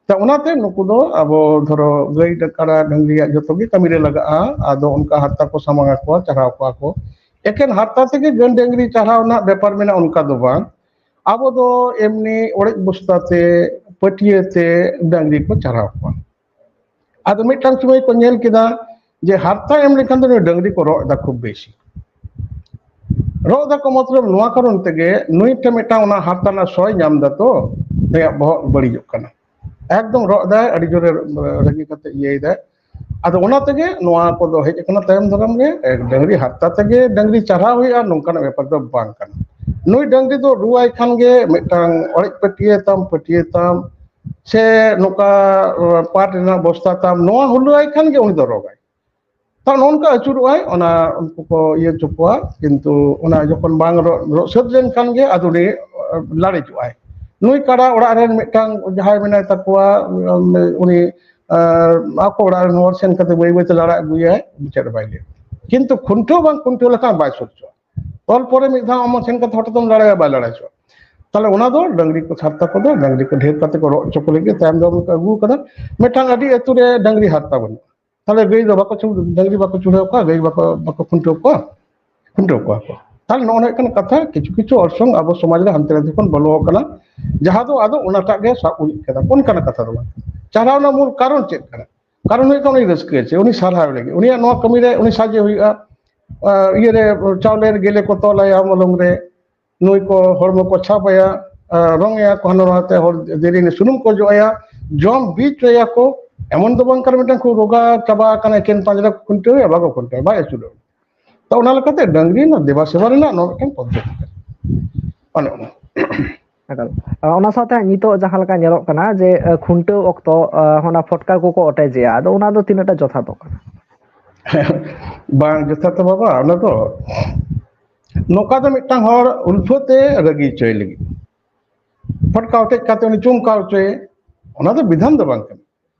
ᱛᱚ ᱚᱱᱟᱛᱮ ᱱᱩᱠᱩ ᱫᱚ ᱟᱵᱚ ᱫᱷᱚᱨᱚ ᱜᱟᱹᱭ ᱠᱟᱲᱟ ᱰᱟᱝᱨᱤᱭᱟᱜ ᱡᱚᱛᱚ ᱜᱮ ᱠᱟᱹᱢᱤ ᱨᱮ ᱞᱟᱜᱟᱜᱼᱟ᱾ ᱟᱫᱚ ᱚᱱᱠᱟ ᱦᱟᱨᱛᱟ ᱠᱚ ᱥᱟᱢᱟᱝ ᱟᱠᱚᱣᱟ, ᱪᱟᱨᱦᱟᱣ ᱠᱚᱣᱟ ᱠᱚ᱾ ᱮᱠᱮᱱ ᱦᱟᱨᱛᱟ ᱛᱮᱜᱮ ᱜᱟᱹᱭ ᱰᱟᱝᱨᱤ ᱪᱟᱨᱦᱟᱣ ᱨᱮᱱᱟᱜ ᱵᱮᱯᱟᱨ ᱢᱮᱱᱟᱜᱼᱟ, ᱚᱱᱠᱟ ᱫᱚ ᱵᱟᱝ᱾ ᱟᱵᱚ ᱫᱚ ᱮᱢᱱᱤ ᱚᱲᱮᱡ ᱵᱚᱥᱛᱟ ᱛᱮ, ᱯᱟᱹᱴᱭᱟᱹ ᱛᱮ ᱰᱟᱝᱨᱤ ᱠᱚ ᱪᱟᱨᱦᱟᱣ ᱠᱚᱣᱟ᱾ ᱟᱫᱚ ᱢᱤᱫᱴᱟᱝ ᱥᱚᱢᱚᱭ ᱠᱚ ᱧᱮᱞ ᱠᱮᱫᱟ ᱡᱮ ᱦᱟᱨᱛᱟ ᱮᱢ ᱞᱮᱠᱷᱟᱱ ᱫᱚ ᱱᱩᱭ ᱰᱟᱝᱨᱤ ᱠᱚ ᱨᱚᱜ ᱮᱫᱟ ᱠᱷᱩᱵ ᱵᱮᱥᱤ᱾ ᱨᱚᱜ ᱫᱟᱠᱚ ᱢᱚᱛᱞᱚᱵ ᱱᱚᱣᱟ ᱠᱟᱨᱚᱱ ᱛᱮᱜᱮ ᱱᱩᱭ ᱴᱷᱮᱱ ᱢᱤᱫᱴᱟᱝ ᱚᱱᱟ ᱦᱟᱨᱛᱟ ᱨᱮᱱᱟᱜ ᱥᱚᱭ ᱧᱟᱢ ᱫᱟ ᱛᱚ, ᱱᱩᱭᱟᱜ ᱵᱚᱦᱚᱜ ᱵᱟᱹᱲᱤᱡᱚᱜ ᱠᱟᱱᱟ᱾ ᱮᱠᱫᱚᱢ ᱨᱚᱜ ᱫᱟᱭ, ᱟᱹᱰᱤ ᱡᱳᱨᱮ ᱨᱟᱹᱜᱤ ᱠᱟᱛᱮ ᱤᱭᱟᱹᱭ ᱫᱟᱭ᱾ ᱟᱫᱚ ᱚᱱᱟ ᱛᱮᱜᱮ ᱱᱚᱣᱟ ᱠᱚᱫᱚ ᱦᱮᱡ ᱟᱠᱟᱱᱟ ᱛᱟᱭᱚᱢ ᱫᱟᱨᱟᱢ ᱨᱮ᱾ ᱰᱟᱹᱝᱨᱤ ᱦᱟᱨᱛᱟ ᱛᱮᱜᱮ ᱰᱟᱹᱝᱨᱤ ᱪᱟᱨᱦᱟᱣ ᱦᱩᱭᱩᱜᱼᱟ, ᱱᱚᱝᱠᱟᱱᱟᱜ ᱵᱮᱯᱟᱨ ᱫᱚ ᱵᱟᱝ ᱠᱟᱱᱟ᱾ ᱱᱩᱭ ᱰᱟᱹᱝᱨᱤ ᱫᱚ ᱨᱩᱣᱟᱭ ᱠᱷᱟᱱ ᱜᱮ ᱢᱤᱫᱴᱟᱝ ᱚᱲᱮᱡ ᱯᱟᱹᱴᱭᱟᱹ ᱛᱟᱢ, ᱯᱟᱹᱴᱭᱟᱹ ᱛᱟᱢ, ᱥᱮ ᱱᱚᱝᱠᱟ ᱯᱟᱴ ᱨᱮᱱᱟᱜ ᱵᱚᱥᱛᱟ ᱛᱟᱢ, ᱱᱚᱣᱟ ᱦᱩᱞᱟᱹᱣᱟᱭ ᱠᱷᱟᱱ ᱜᱮ ᱩᱱᱤ ᱫᱚ ᱨᱚᱜᱟᱭ᱾ ᱛᱟᱦᱚᱞᱮ ᱱᱚᱜᱼᱚ ᱱᱚᱝᱠᱟ ᱟᱹᱪᱩᱨᱚᱜᱼᱟᱭ, ᱚᱱᱟ ᱩᱱᱠᱩ ᱠᱚ ᱤᱭᱟᱹ ᱦᱚᱪᱚ ᱠᱚᱣᱟ, ᱠᱤᱱᱛᱩ ᱚᱱᱟ ᱡᱚᱠᱷᱚᱱ ᱵᱟᱝ ᱨᱚᱜ, ᱨᱚᱜ ᱥᱟᱹᱛ ᱞᱮᱱᱠᱷᱟᱱ ᱜᱮ ᱟᱫᱚ ᱩᱱᱤ ᱞᱟᱲᱮᱡᱚᱜᱼᱟᱭ᱾ ᱱᱩᱭ ᱠᱟᱰᱟ ᱚᱲᱟᱜ ᱨᱮᱱ ᱢᱤᱫᱴᱟᱝ ᱡᱟᱦᱟᱸᱭ ᱢᱮᱱᱟᱭ ᱛᱟᱠᱚᱣᱟ, ᱩᱱᱤ ᱟᱠᱚ ᱚᱲᱟᱜ ᱨᱮᱱ ᱦᱚᱲ ᱥᱮᱱ ᱠᱟᱛᱮ ᱵᱟᱹᱭ ᱵᱟᱹᱭ ᱛᱮ ᱞᱟᱲᱟ ᱟᱹᱜᱩᱭᱟᱭ, ᱪᱮᱫ ᱦᱚᱸ ᱵᱟᱭ ᱞᱟᱹᱭᱟ᱾ ᱠᱤᱱᱛᱩ ᱠᱷᱩᱱᱴᱟᱹᱣ ᱵᱟᱝ ᱠᱷᱩᱱᱴᱟᱹᱣ ᱞᱮᱠᱷᱟᱱ ᱵᱟᱭ ᱥᱩᱨ ᱦᱚᱪᱚᱜᱼᱟ᱾ ᱛᱚᱞ ᱯᱚᱨᱮ ᱢᱤᱫ ᱫᱷᱟᱣ ᱟᱢ ᱥᱮᱱ ᱠᱟᱛᱮ ᱦᱚᱴᱟᱛ ᱮᱢ ᱞᱟᱲᱟᱭᱟ, ᱵᱟᱭ ᱞᱟᱲᱟ ᱦᱚᱪᱚᱜᱼᱟ᱾ ᱛᱟᱦᱚᱞᱮ ᱚᱱᱟ ᱫᱚ ᱰᱟᱝᱨᱤ ᱠᱚ ᱦᱟᱨᱛᱟ ᱠᱚᱫᱚ ᱰᱟᱝᱨᱤ ᱠᱚ ᱰᱷᱮᱨ ᱠᱟᱛᱮ ᱠᱚ ᱨᱚᱜ ᱦᱚᱪᱚ ᱠᱚ ᱞᱟᱹᱜᱤᱫ ᱛᱟᱭᱚᱢ ᱫᱟᱨᱟᱢ ᱠᱚ ᱟᱹᱜᱩ ᱟᱠᱟᱫᱟ᱾ ᱢᱤᱫᱴᱟᱝ ᱟᱹᱰᱤ ᱟᱹᱛᱩ ᱨᱮ ᱰᱟᱝᱨᱤ ᱦᱟᱨᱛᱟ ᱵᱟᱹᱱᱩᱜᱼᱟ, ᱛᱟᱦᱚᱞᱮ ᱜᱟᱹᱭ ᱫᱚ ᱵᱟᱠᱚ ᱪᱩ-, ᱰᱟᱝᱨᱤ ᱵᱟᱠᱚ ᱪᱩᱲᱦᱟᱹᱣ ᱠᱚᱣᱟ, ᱜᱟᱹᱭ ᱵᱟᱠᱚ, ᱵᱟᱠᱚ ᱠᱷᱩᱱᱴᱟᱹᱣ ᱠᱚᱣᱟ, ᱠᱷᱩᱱᱴᱟᱹᱣ ᱠᱚᱣᱟ ᱠᱚ᱾ ᱛᱟᱦᱚᱞᱮ ᱱᱚᱜᱼᱚ ᱱᱚᱝᱠᱟᱱ ᱠᱟᱛᱷᱟ, ᱠᱤᱪᱷᱩ ᱠᱤᱪᱷᱩ ᱚᱨᱥᱚᱝ ᱟᱵᱚ ᱥᱚᱢᱟᱡᱽ ᱨᱮ ᱦᱟᱱᱛᱮ ᱱᱟᱛᱮ ᱠᱷᱚᱱ ᱵᱚᱞᱚ ᱟᱠᱟᱱᱟ, ᱡᱟᱦᱟᱸ ᱫᱚ ᱟᱫᱚ ᱚᱱᱟᱴᱟᱜ ᱜᱮ ᱥᱟᱵ ᱩᱨᱤᱡ ᱠᱟᱫᱟ, ᱚᱱᱠᱟᱱᱟᱜ ᱠᱟᱛᱷᱟ ᱫᱚ ᱵᱟᱝ᱾ ᱪᱟᱨᱦᱟᱣ ᱨᱮᱱᱟᱜ ᱢᱩᱞ ᱠᱟᱨᱚᱱ ᱪᱮᱫ ᱠᱟᱱᱟ? ᱠᱟᱨᱚᱱ ᱦᱩᱭᱩᱜ ᱠᱟᱱᱟ ᱩᱱᱤ ᱨᱟᱹᱥᱠᱟᱹ ᱪᱮ ᱩᱱᱤ ᱥᱟᱨᱦᱟᱣ ᱞᱟᱹᱜᱤᱫ, ᱩᱱᱤᱭᱟᱜ ᱱᱚᱣᱟ ᱠᱟᱹᱢᱤ ᱨᱮ ᱩᱱᱤ ᱥᱟᱦᱟᱡᱽᱡᱚ ᱦᱩᱭᱩᱜᱼᱟ, ᱟᱨ ᱤᱭᱟᱹ ᱨᱮ ᱪᱟᱣᱞᱮ ᱨᱮ ᱜᱮᱞᱮ ᱠᱚ ᱛᱚᱞ ᱟᱭᱟ ᱢᱚᱞᱚᱝ ᱨᱮ, ᱱᱩᱭ ᱠᱚ ᱦᱚᱲᱢᱚ ᱠᱚ ᱪᱷᱟᱯ ᱟᱭᱟ, ᱟᱨ ᱨᱚᱝ ᱟᱭᱟ ᱠᱚ, ᱦᱟᱱᱟ ᱱᱚᱣᱟ ᱛᱮ ᱦᱚᱲ ᱫᱮᱨᱮᱧ ᱨᱮ ᱥᱩᱱᱩᱢ ᱠᱚ ᱚᱡᱚᱜ ᱟᱭᱟ, ᱡᱚᱢ ᱵᱤᱡ ᱟᱭᱟ ᱠᱚ, ᱮᱢᱚᱱ ᱫᱚ ᱵᱟᱝ ᱠᱟᱱᱟ ᱢᱤᱫᱴᱟᱝ ᱠᱷᱩᱵ ᱨᱳᱜᱟ ᱪᱟᱵᱟ ᱟᱠᱟᱱᱟ, ᱮᱠᱮᱱ ᱯᱟᱸᱡᱽᱨᱟ ᱠᱚ ᱠᱷᱩᱱᱴᱟᱹᱣ ᱮᱭᱟ, ᱵᱟᱠᱚ ᱠᱷᱩᱱᱴᱟᱹᱣ, ᱵᱟᱭ ᱟᱹᱪᱩᱨᱚᱜᱼᱟ᱾ ᱛᱚ ᱚᱱᱟ ᱞᱮᱠᱟᱛᱮ ᱰᱟᱹᱝᱨᱤ ᱨᱮᱱᱟᱜ ᱫᱮᱵᱟ ᱥᱮᱵᱟ ᱨᱮᱱᱟᱜ ᱱᱚᱣᱟ ᱢᱤᱫᱴᱟᱝ ᱯᱚᱫᱽᱫᱷᱚᱛᱤ ᱠᱟᱱᱟ᱾ ᱚᱱᱮ ᱚᱱᱟ᱾ ᱮᱠᱟᱞ᱾ ᱟᱨ ᱚᱱᱟ ᱥᱟᱶᱛᱮ ᱱᱤᱛᱚᱜ ᱡᱟᱦᱟᱸ ᱞᱮᱠᱟ ᱧᱮᱞᱚᱜ ᱠᱟᱱᱟ ᱡᱮ, ᱟᱸ, ᱠᱷᱩᱱᱴᱟᱹᱣ ᱚᱠᱛᱚ, ᱟᱸ, ᱚᱱᱟ ᱯᱷᱚᱴᱠᱟ ᱠᱚᱠᱚ ᱚᱴᱮᱡᱮᱜᱼᱟ, ᱟᱫᱚ ᱚᱱᱟ ᱫᱚ ᱛᱤᱱᱟᱹᱜ ᱴᱟ ᱡᱚᱛᱷᱟᱛᱚᱜ ᱠᱟᱱᱟ? ᱵᱟᱝ ᱡᱚᱛᱷᱟᱛ ᱫᱚ ᱵᱟᱵᱟ, ᱚᱱᱟ ᱫᱚ ᱱᱚᱝᱠᱟ ᱫᱚ ᱢᱤᱫᱴᱟᱝ ᱦᱚᱲ ᱩᱞᱯᱷᱟᱹ ᱛᱮ ᱨᱟᱹᱜᱤ ᱦᱚᱪᱚᱭ ᱞᱟᱹᱜᱤᱫ ᱯᱷᱚᱴᱠᱟ ᱚᱴᱮᱡ ᱠᱟᱛᱮ ᱩᱱᱤ ᱪᱚᱢᱠᱟᱣ ᱦᱚᱪᱚᱭᱮ, ᱚᱱᱟ ᱫᱚ ᱵᱤᱫᱷᱟᱱ ᱫᱚ ᱵᱟᱝ ᱠᱟᱱᱟ᱾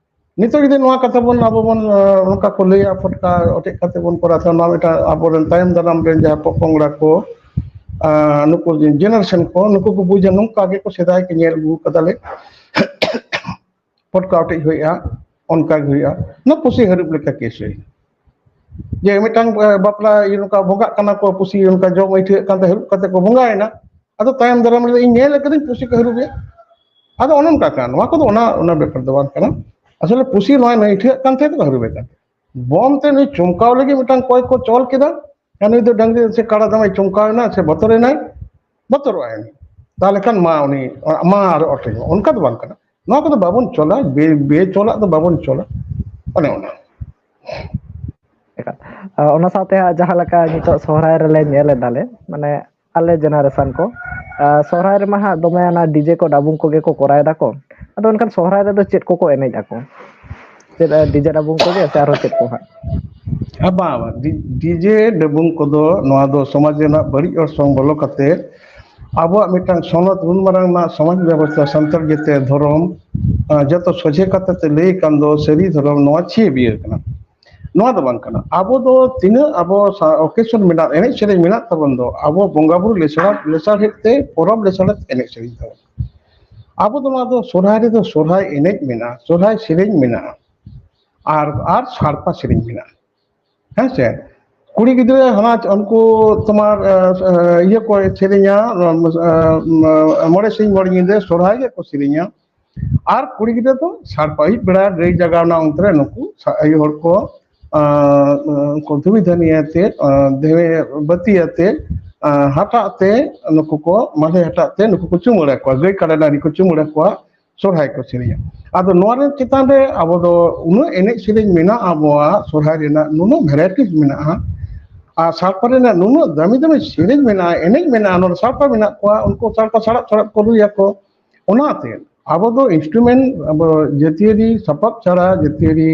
ᱱᱤᱛᱚᱜ ᱡᱩᱫᱤ ᱱᱚᱣᱟ ᱠᱟᱛᱷᱟ ᱵᱚᱱ ᱟᱵᱚ ᱵᱚᱱ, ᱟᱸ, ᱱᱚᱝᱠᱟ ᱠᱚ ᱞᱟᱹᱭᱟ ᱯᱷᱚᱴᱠᱟ ᱚᱴᱮᱡ ᱠᱟᱛᱮ ᱵᱚᱱ ᱠᱚᱨᱟᱣ ᱠᱷᱟᱱ, ᱱᱚᱣᱟ ᱢᱤᱫᱴᱟᱝ ᱟᱵᱚᱨᱮᱱ ᱛᱟᱭᱚᱢ ᱫᱟᱨᱟᱢ ᱨᱮᱱ ᱡᱟᱦᱟᱸ ᱯᱚᱯᱚᱝᱲᱟ ᱠᱚ, ᱟᱸ, ᱱᱩᱠᱩ ᱡᱮᱱᱟᱨᱮᱥᱚᱱ ᱠᱚ, ᱱᱩᱠᱩ ᱠᱚ ᱵᱩᱡᱟ ᱱᱚᱝᱠᱟ ᱜᱮᱠᱚ ᱥᱮᱫᱟᱭ ᱠᱚ ᱧᱮᱞ ᱟᱹᱜᱩ ᱠᱟᱫᱟᱞᱮ᱾ ᱯᱚᱴᱠᱟ ᱚᱴᱮᱡ ᱦᱩᱭᱩᱜᱼᱟ, ᱚᱱᱠᱟ ᱜᱮ ᱦᱩᱭᱩᱜᱼᱟ᱾ ᱚᱱᱟ ᱯᱩᱥᱤ ᱦᱟᱹᱨᱩᱵ ᱞᱮᱠᱟ ᱠᱮᱥ ᱦᱩᱭᱩᱜᱼᱟ᱾ ᱡᱮ ᱢᱤᱫᱴᱟᱝ, ᱮ, ᱵᱟᱯᱞᱟ ᱤᱭᱟᱹ ᱱᱚᱝᱠᱟ ᱵᱚᱸᱜᱟᱜ ᱠᱟᱱᱟ ᱠᱚ, ᱯᱩᱥᱤ ᱚᱱᱠᱟ ᱡᱚᱢ ᱟᱹᱭᱴᱷᱟᱹᱜ ᱠᱟᱱ ᱛᱮ ᱦᱟᱹᱨᱩᱵ ᱠᱟᱛᱮ ᱠᱚ ᱵᱚᱸᱜᱟᱭᱮᱱᱟ᱾ ᱟᱫᱚ ᱛᱟᱭᱚᱢ ᱫᱟᱨᱟᱢ ᱨᱮ ᱤᱧ ᱧᱮᱞ ᱟᱠᱟᱫᱟᱹᱧ ᱯᱩᱥᱤ ᱠᱚ ᱦᱟᱹᱨᱩᱵᱮᱭᱟ᱾ ᱟᱫᱚ ᱚᱱᱮ ᱚᱱᱠᱟ ᱠᱟᱱᱟ, ᱱᱚᱣᱟ ᱠᱚᱫᱚ ᱚᱱᱟ, ᱚᱱᱟ ᱵᱮᱯᱟᱨ ᱫᱚ ᱵᱟᱝ ᱠᱟᱱᱟ᱾ ᱟᱥᱚᱞᱮ ᱯᱩᱥᱤ ᱱᱚᱣᱟ ᱟᱹᱭᱴᱷᱟᱹᱜ ᱠᱟᱱ ᱛᱟᱦᱮᱸ ᱛᱮᱠᱚ ᱦᱟᱹᱨᱩᱵᱮ ᱠᱟᱱ ᱛᱟᱦᱮᱸᱫ᱾ ᱵᱚᱢ ᱛᱮ ᱱᱩᱭ ᱪᱚᱢᱠᱟᱣ ᱞᱟᱹᱜᱤᱫ ᱢᱤᱫᱴᱟᱝ ᱠᱚᱭ ᱠᱚ ᱪᱚᱞ ᱠᱮᱫᱟ᱾ ᱟᱨ ᱱᱩᱭ ᱫᱚ ᱰᱟᱝᱨᱤ ᱥᱮ ᱠᱟᱲᱟ ᱫᱟᱢᱮ ᱪᱚᱢᱠᱟᱣ ᱮᱱᱟ ᱥᱮ ᱵᱚᱛᱚᱨ ᱮᱱᱟᱭ, ᱵᱚᱛᱚᱨᱚᱜ ᱟᱭ᱾ ᱛᱟᱦᱚᱞᱮ ᱠᱷᱟᱱ ᱢᱟ ᱩᱱᱤ, ᱢᱟ ᱟᱨ ᱚᱴᱮᱡᱚᱜ, ᱚᱱᱠᱟ ᱫᱚ ᱵᱟᱝ ᱠᱟᱱᱟ᱾ ᱱᱚᱣᱟ ᱠᱚᱫᱚ ᱵᱟᱵᱚᱱ ᱪᱚᱞᱟ, ᱵᱮ-, ᱵᱮᱪᱚᱞᱟᱜ ᱫᱚ ᱵᱟᱵᱚᱱ ᱪᱚᱞᱟ᱾ ᱚᱱᱮ ᱚᱱᱟ᱾ ᱮᱠᱟᱞ᱾ ᱟᱨ ᱚᱱᱟ ᱥᱟᱶᱛᱮ ᱦᱟᱸᱜ ᱡᱟᱦᱟᱸ ᱞᱮᱠᱟ ᱱᱤᱛᱚᱜ ᱥᱚᱦᱨᱟᱭ ᱨᱮᱞᱮ ᱧᱮᱞ ᱮᱫᱟᱞᱮ, ᱢᱟᱱᱮ ᱟᱞᱮ ᱡᱮᱱᱟᱨᱮᱥᱚᱱ ᱠᱚ, ᱟᱨ ᱥᱚᱦᱨᱟᱭ ᱨᱮᱢᱟ ᱦᱟᱸᱜ ᱫᱚᱢᱮ ᱚᱱᱟ ᱰᱤᱡᱮ ᱠᱚ ᱰᱟᱵᱩᱝ ᱠᱚᱜᱮ ᱠᱚ ᱠᱚᱨᱟᱣ ᱮᱫᱟ ᱠᱚ᱾ ᱟᱫᱚ ᱮᱱᱠᱷᱟᱱ ᱥᱚᱦᱨᱟᱭ ᱨᱮᱫᱚ ᱪᱮᱫ ᱠᱚᱠᱚ ᱮᱱᱮᱡ ᱟᱠᱚ? ᱪᱮᱫ, ᱟᱨ ᱰᱤᱡᱮ ᱰᱟᱵᱩᱝ ᱠᱚᱜᱮ ᱥᱮ ᱟᱨᱦᱚᱸ ᱪᱮᱫ ᱠᱚ ᱦᱟᱸᱜ? ᱟᱨ ᱵᱟᱝ, ᱵᱟᱝ, ᱰᱤ-, ᱰᱤᱡᱮ ᱰᱟᱹᱵᱩᱝ ᱠᱚᱫᱚ ᱱᱚᱣᱟ ᱫᱚ ᱥᱚᱢᱟᱡᱽ ᱨᱮᱱᱟᱜ ᱵᱟᱹᱲᱤᱡ ᱚᱨᱥᱚᱝ ᱵᱚᱞᱚ ᱠᱟᱛᱮ ᱟᱵᱚᱣᱟᱜ ᱢᱤᱫᱴᱟᱝ ᱥᱚᱱᱚᱛ ᱜᱩᱱ ᱢᱟᱨᱟᱝ ᱨᱮᱱᱟᱜ ᱥᱚᱢᱟᱡᱽ ᱵᱮᱵᱚᱥᱛᱷᱟ, ᱥᱟᱱᱛᱟᱲ ᱡᱟᱹᱛᱤ ᱫᱷᱚᱨᱚᱢ, ᱟᱸ, ᱡᱚᱛᱚ ᱥᱚᱡᱷᱮ ᱠᱟᱛᱮ ᱛᱮ ᱞᱟᱹᱭ ᱠᱟᱱ ᱫᱚ ᱥᱟᱹᱨᱤ ᱫᱷᱚᱨᱚᱢ ᱱᱚᱣᱟ ᱪᱷᱤᱭᱟᱹ ᱵᱤᱭᱟᱹ ᱠᱟᱱᱟ᱾ ᱱᱚᱣᱟ ᱫᱚ ᱵᱟᱝ ᱠᱟᱱᱟ᱾ ᱟᱵᱚ ᱫᱚ ᱛᱤᱱᱟᱹᱜ ᱟᱵᱚ ᱥᱟ-, occasion ᱢᱮᱱᱟᱜ, ᱮᱱᱮᱡ ᱥᱮᱨᱮᱧ ᱢᱮᱱᱟᱜ ᱛᱟᱵᱚᱱ ᱫᱚ, ᱟᱵᱚ ᱵᱚᱸᱜᱟ ᱵᱩᱨᱩ ᱞᱮᱥᱟᱲ-, ᱞᱮᱥᱟᱲᱦᱮᱫ ᱛᱮ, ᱯᱚᱨᱚᱵᱽ ᱞᱮᱥᱟᱲᱦᱮᱫ ᱮᱱᱮᱡ ᱥᱮᱨᱮᱧ ᱛᱟᱵᱚᱱ᱾ ᱟᱵᱚ ᱫᱚ ᱱᱚᱣᱟ ᱫᱚ ᱥᱚᱨᱦᱟᱭ ᱨᱮᱫᱚ ᱥᱚᱨᱦᱟᱭ ᱮᱱᱮᱡ ᱢᱮᱱᱟᱜᱼᱟ, ᱥᱚᱨᱦᱟᱭ ᱥᱮᱨᱮᱧ ᱢᱮᱱᱟᱜᱼᱟ, ᱟᱨ, ᱟᱨ ᱥᱟᱲᱯᱟ ᱥᱮᱨᱮᱧ ᱢᱮᱱᱟᱜᱼᱟ᱾ ᱦᱮᱸ ᱥᱮ? ᱠᱩᱲᱤ ᱜᱤᱫᱽᱨᱟᱹ ᱦᱟᱱᱟ ᱩᱱᱠᱩ ᱛᱳᱢᱟᱨ, ᱮ, ᱮ, ᱤᱭᱟᱹ ᱠᱚ ᱥᱮᱨᱮᱧᱟ, ᱮ, ᱮ, ᱢᱚᱬᱮ ᱥᱤᱧ ᱢᱚᱬᱮ ᱧᱤᱫᱟᱹ ᱥᱚᱨᱦᱟᱭ ᱜᱮᱠᱚ ᱥᱮᱨᱮᱧᱟ᱾ ᱟᱨ ᱠᱩᱲᱤ ᱜᱤᱫᱽᱨᱟᱹ ᱫᱚ ᱥᱟᱲᱯᱟ ᱟᱹᱭᱩᱵ ᱵᱮᱲᱟ ᱜᱟᱹᱭ ᱡᱟᱜᱟᱣ ᱨᱮᱱᱟᱜ ᱚᱱᱛᱮ ᱨᱮ ᱱᱩᱠᱩ ᱥᱟ-, ᱟᱭᱳ ᱦᱚᱲ ᱠᱚ, ᱟᱸ, ᱩᱱᱠᱩ ᱫᱷᱩᱵᱤ ᱫᱷᱟᱹᱱᱤ ᱟᱛᱮᱫ, ᱟᱸ, ᱫᱷᱮᱣᱮ ᱵᱟᱹᱛᱤ ᱟᱛᱮᱫ, ᱟᱸ, ᱦᱟᱴᱟᱜ ᱛᱮ ᱱᱩᱠᱩ ᱠᱚ, ᱢᱟᱞᱦᱮ ᱦᱟᱴᱟᱜ ᱛᱮ ᱱᱩᱠᱩ ᱠᱚ ᱪᱩᱢᱟᱹᱲᱟ ᱠᱚᱣᱟ, ᱜᱟᱹᱭ ᱠᱟᱰᱟ ᱰᱟᱝᱨᱤ ᱠᱚ ᱪᱩᱢᱟᱹᱲᱟ ᱠᱚᱣᱟ᱾ ᱥᱚᱨᱦᱟᱭ ᱠᱚ ᱥᱮᱨᱮᱧᱟ᱾ ᱟᱫᱚ ᱱᱚᱣᱟ ᱨᱮ ᱪᱮᱛᱟᱱ ᱨᱮ ᱟᱵᱚ ᱫᱚ ᱩᱱᱟᱹᱜ ᱮᱱᱮᱡ ᱥᱮᱨᱮᱧ ᱢᱮᱱᱟᱜᱼᱟ, ᱟᱵᱚᱣᱟᱜ ᱥᱚᱨᱦᱟᱭ ᱨᱮᱱᱟᱜ ᱱᱩᱱᱟᱹᱜ ᱵᱷᱮᱨᱟᱭᱴᱤᱥ ᱢᱮᱱᱟᱜᱼᱟ, ᱟᱨ ᱥᱟᱲᱯᱟ ᱨᱮᱱᱟᱜ ᱱᱩᱱᱟᱹᱜ ᱫᱟᱹᱢᱤ ᱫᱟᱹᱢᱤ ᱥᱮᱨᱮᱧ ᱢᱮᱱᱟᱜᱼᱟ, ᱮᱱᱮᱡ ᱢᱮᱱᱟᱜᱼᱟ, ᱱᱚᱰᱮ ᱥᱟᱲᱯᱟ ᱢᱮᱱᱟᱜ ᱠᱚᱣᱟ, ᱩᱱᱠᱩ ᱥᱟᱲᱯᱟ ᱥᱟᱲᱟᱯ ᱥᱟᱲᱟᱯ ᱠᱚ ᱨᱩᱭᱟᱠᱚ᱾ ᱚᱱᱟᱛᱮ ᱟᱵᱚ ᱫᱚ ᱤᱱᱥᱴᱨᱩᱢᱮᱱᱴ, ᱟᱵᱚ ᱡᱟᱹᱛᱤᱭᱟᱹᱨᱤ ᱥᱟᱯᱟᱵ ᱪᱷᱟᱲᱟ, ᱡᱟᱹᱛᱤᱭᱟᱹᱨᱤ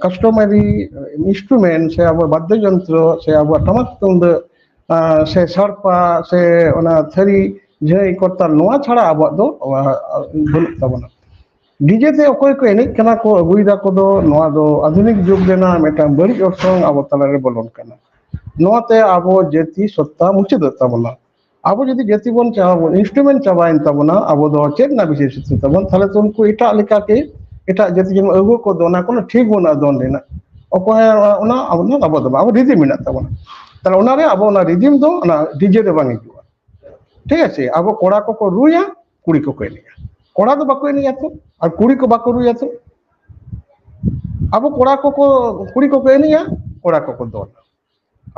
ᱠᱟᱥᱴᱚᱢᱟᱨᱤ ᱤᱱᱥᱴᱨᱩᱢᱮᱱᱴ ᱥᱮ ᱟᱵᱚ ᱵᱟᱫᱽᱫᱚ ᱡᱚᱱᱛᱨᱚ ᱥᱮ ᱟᱵᱚᱣᱟᱜ ᱴᱟᱢᱟᱠ ᱛᱩᱢᱫᱟᱹᱜ, ᱟᱸ, ᱥᱮ ᱥᱟᱲᱯᱟ ᱥᱮ ᱚᱱᱟ ᱛᱷᱟᱹᱨᱤ, ᱡᱷᱟᱹᱭ, ᱠᱚᱨᱛᱟᱞ, ᱱᱚᱣᱟ ᱪᱷᱟᱲᱟ ᱟᱵᱚᱣᱟᱜ ᱫᱚ, ᱟᱸ, ᱵᱟᱹᱱᱩᱜ ᱛᱟᱵᱚᱱᱟ᱾ ᱰᱤᱡᱮ ᱛᱮ ᱚᱠᱚᱭ ᱠᱚ ᱮᱱᱮᱡ ᱠᱟᱱᱟ ᱠᱚ, ᱟᱹᱜᱩᱭ ᱫᱟᱠᱚ ᱫᱚ, ᱱᱚᱣᱟ ᱫᱚ ᱟᱫᱷᱩᱱᱤᱠ ᱡᱩᱜᱽ ᱨᱮᱱᱟᱜ ᱢᱤᱫᱴᱟᱝ ᱵᱟᱹᱲᱤᱡ ᱚᱨᱥᱚᱝ ᱟᱵᱚ ᱛᱟᱞᱟᱨᱮ ᱵᱚᱞᱚᱱ ᱠᱟᱱᱟ᱾ ᱱᱚᱣᱟᱛᱮ ᱟᱵᱚ ᱡᱟᱹᱛᱤ ᱥᱚᱛᱛᱟ ᱢᱩᱪᱟᱹᱫᱚᱜ ᱛᱟᱵᱚᱱᱟ᱾ ᱟᱵᱚ ᱡᱩᱫᱤ ᱡᱟᱹᱛᱤ ᱵᱚᱱ ᱪᱟᱵᱟ, ᱤᱱᱥᱴᱨᱩᱢᱮᱱᱴ ᱪᱟᱵᱟᱭᱮᱱ ᱛᱟᱵᱚᱱᱟ, ᱟᱵᱚ ᱫᱚ ᱪᱮᱫ ᱨᱮᱱᱟᱜ ᱵᱤᱥᱮᱥ ᱛᱟᱵᱚᱱ? ᱛᱟᱦᱞᱮ ᱛᱚ ᱩᱱᱠᱩ ᱮᱴᱟᱜ ᱞᱮᱠᱟᱜᱮ, ᱮᱴᱟᱜ ᱡᱟᱹᱛᱤ ᱡᱮᱢᱚᱱ ᱟᱹᱜᱩ ᱠᱚ ᱫᱚᱱᱟ, ᱠᱳᱱᱳ ᱴᱷᱤᱠ ᱵᱟᱹᱱᱩᱜᱼᱟ ᱫᱚᱱ ᱨᱮᱱᱟᱜ᱾ ᱚᱠᱚᱭ ᱚᱱᱟ, ᱚᱱᱟ ᱟᱵᱚ ᱫᱚ ᱵᱟᱝ, ᱟᱵᱚ ᱨᱤᱫᱤᱢ ᱢᱮᱱᱟᱜ ᱛᱟᱵᱚᱱᱟ᱾ ᱛᱟᱦᱞᱮ ᱚᱱᱟᱨᱮ ᱟᱵᱚ ᱚᱱᱟ ᱨᱤᱫᱤᱢ ᱫᱚ ᱚᱱᱟ ᱰᱤᱡᱮ ᱨᱮ ᱵᱟᱝ ᱦᱤᱡᱩᱜᱼᱟ᱾ ᱴᱷᱤᱠ ᱟᱪᱷᱮ, ᱟᱵᱚ ᱠᱚᱲᱟ ᱠᱚᱠᱚ ᱨᱩᱭᱟ, ᱠᱩᱲᱤ ᱠᱚᱠᱚ ᱮᱱᱮᱡᱼᱟ᱾ ᱠᱚᱲᱟ ᱫᱚ ᱵᱟᱠᱚ ᱮᱱᱮᱡᱼᱟ ᱛᱚ, ᱟᱨ ᱠᱩᱲᱤ ᱠᱚ ᱵᱟᱠᱚ ᱨᱩᱭᱟ ᱛᱚ᱾ ᱟᱵᱚ ᱠᱚᱲᱟ ᱠᱚᱠᱚ, ᱠᱩᱲᱤ ᱠᱚᱠᱚ ᱮᱱᱮᱡᱼᱟ, ᱠᱚᱲᱟ ᱠᱚᱠᱚ ᱫᱚᱱᱟ᱾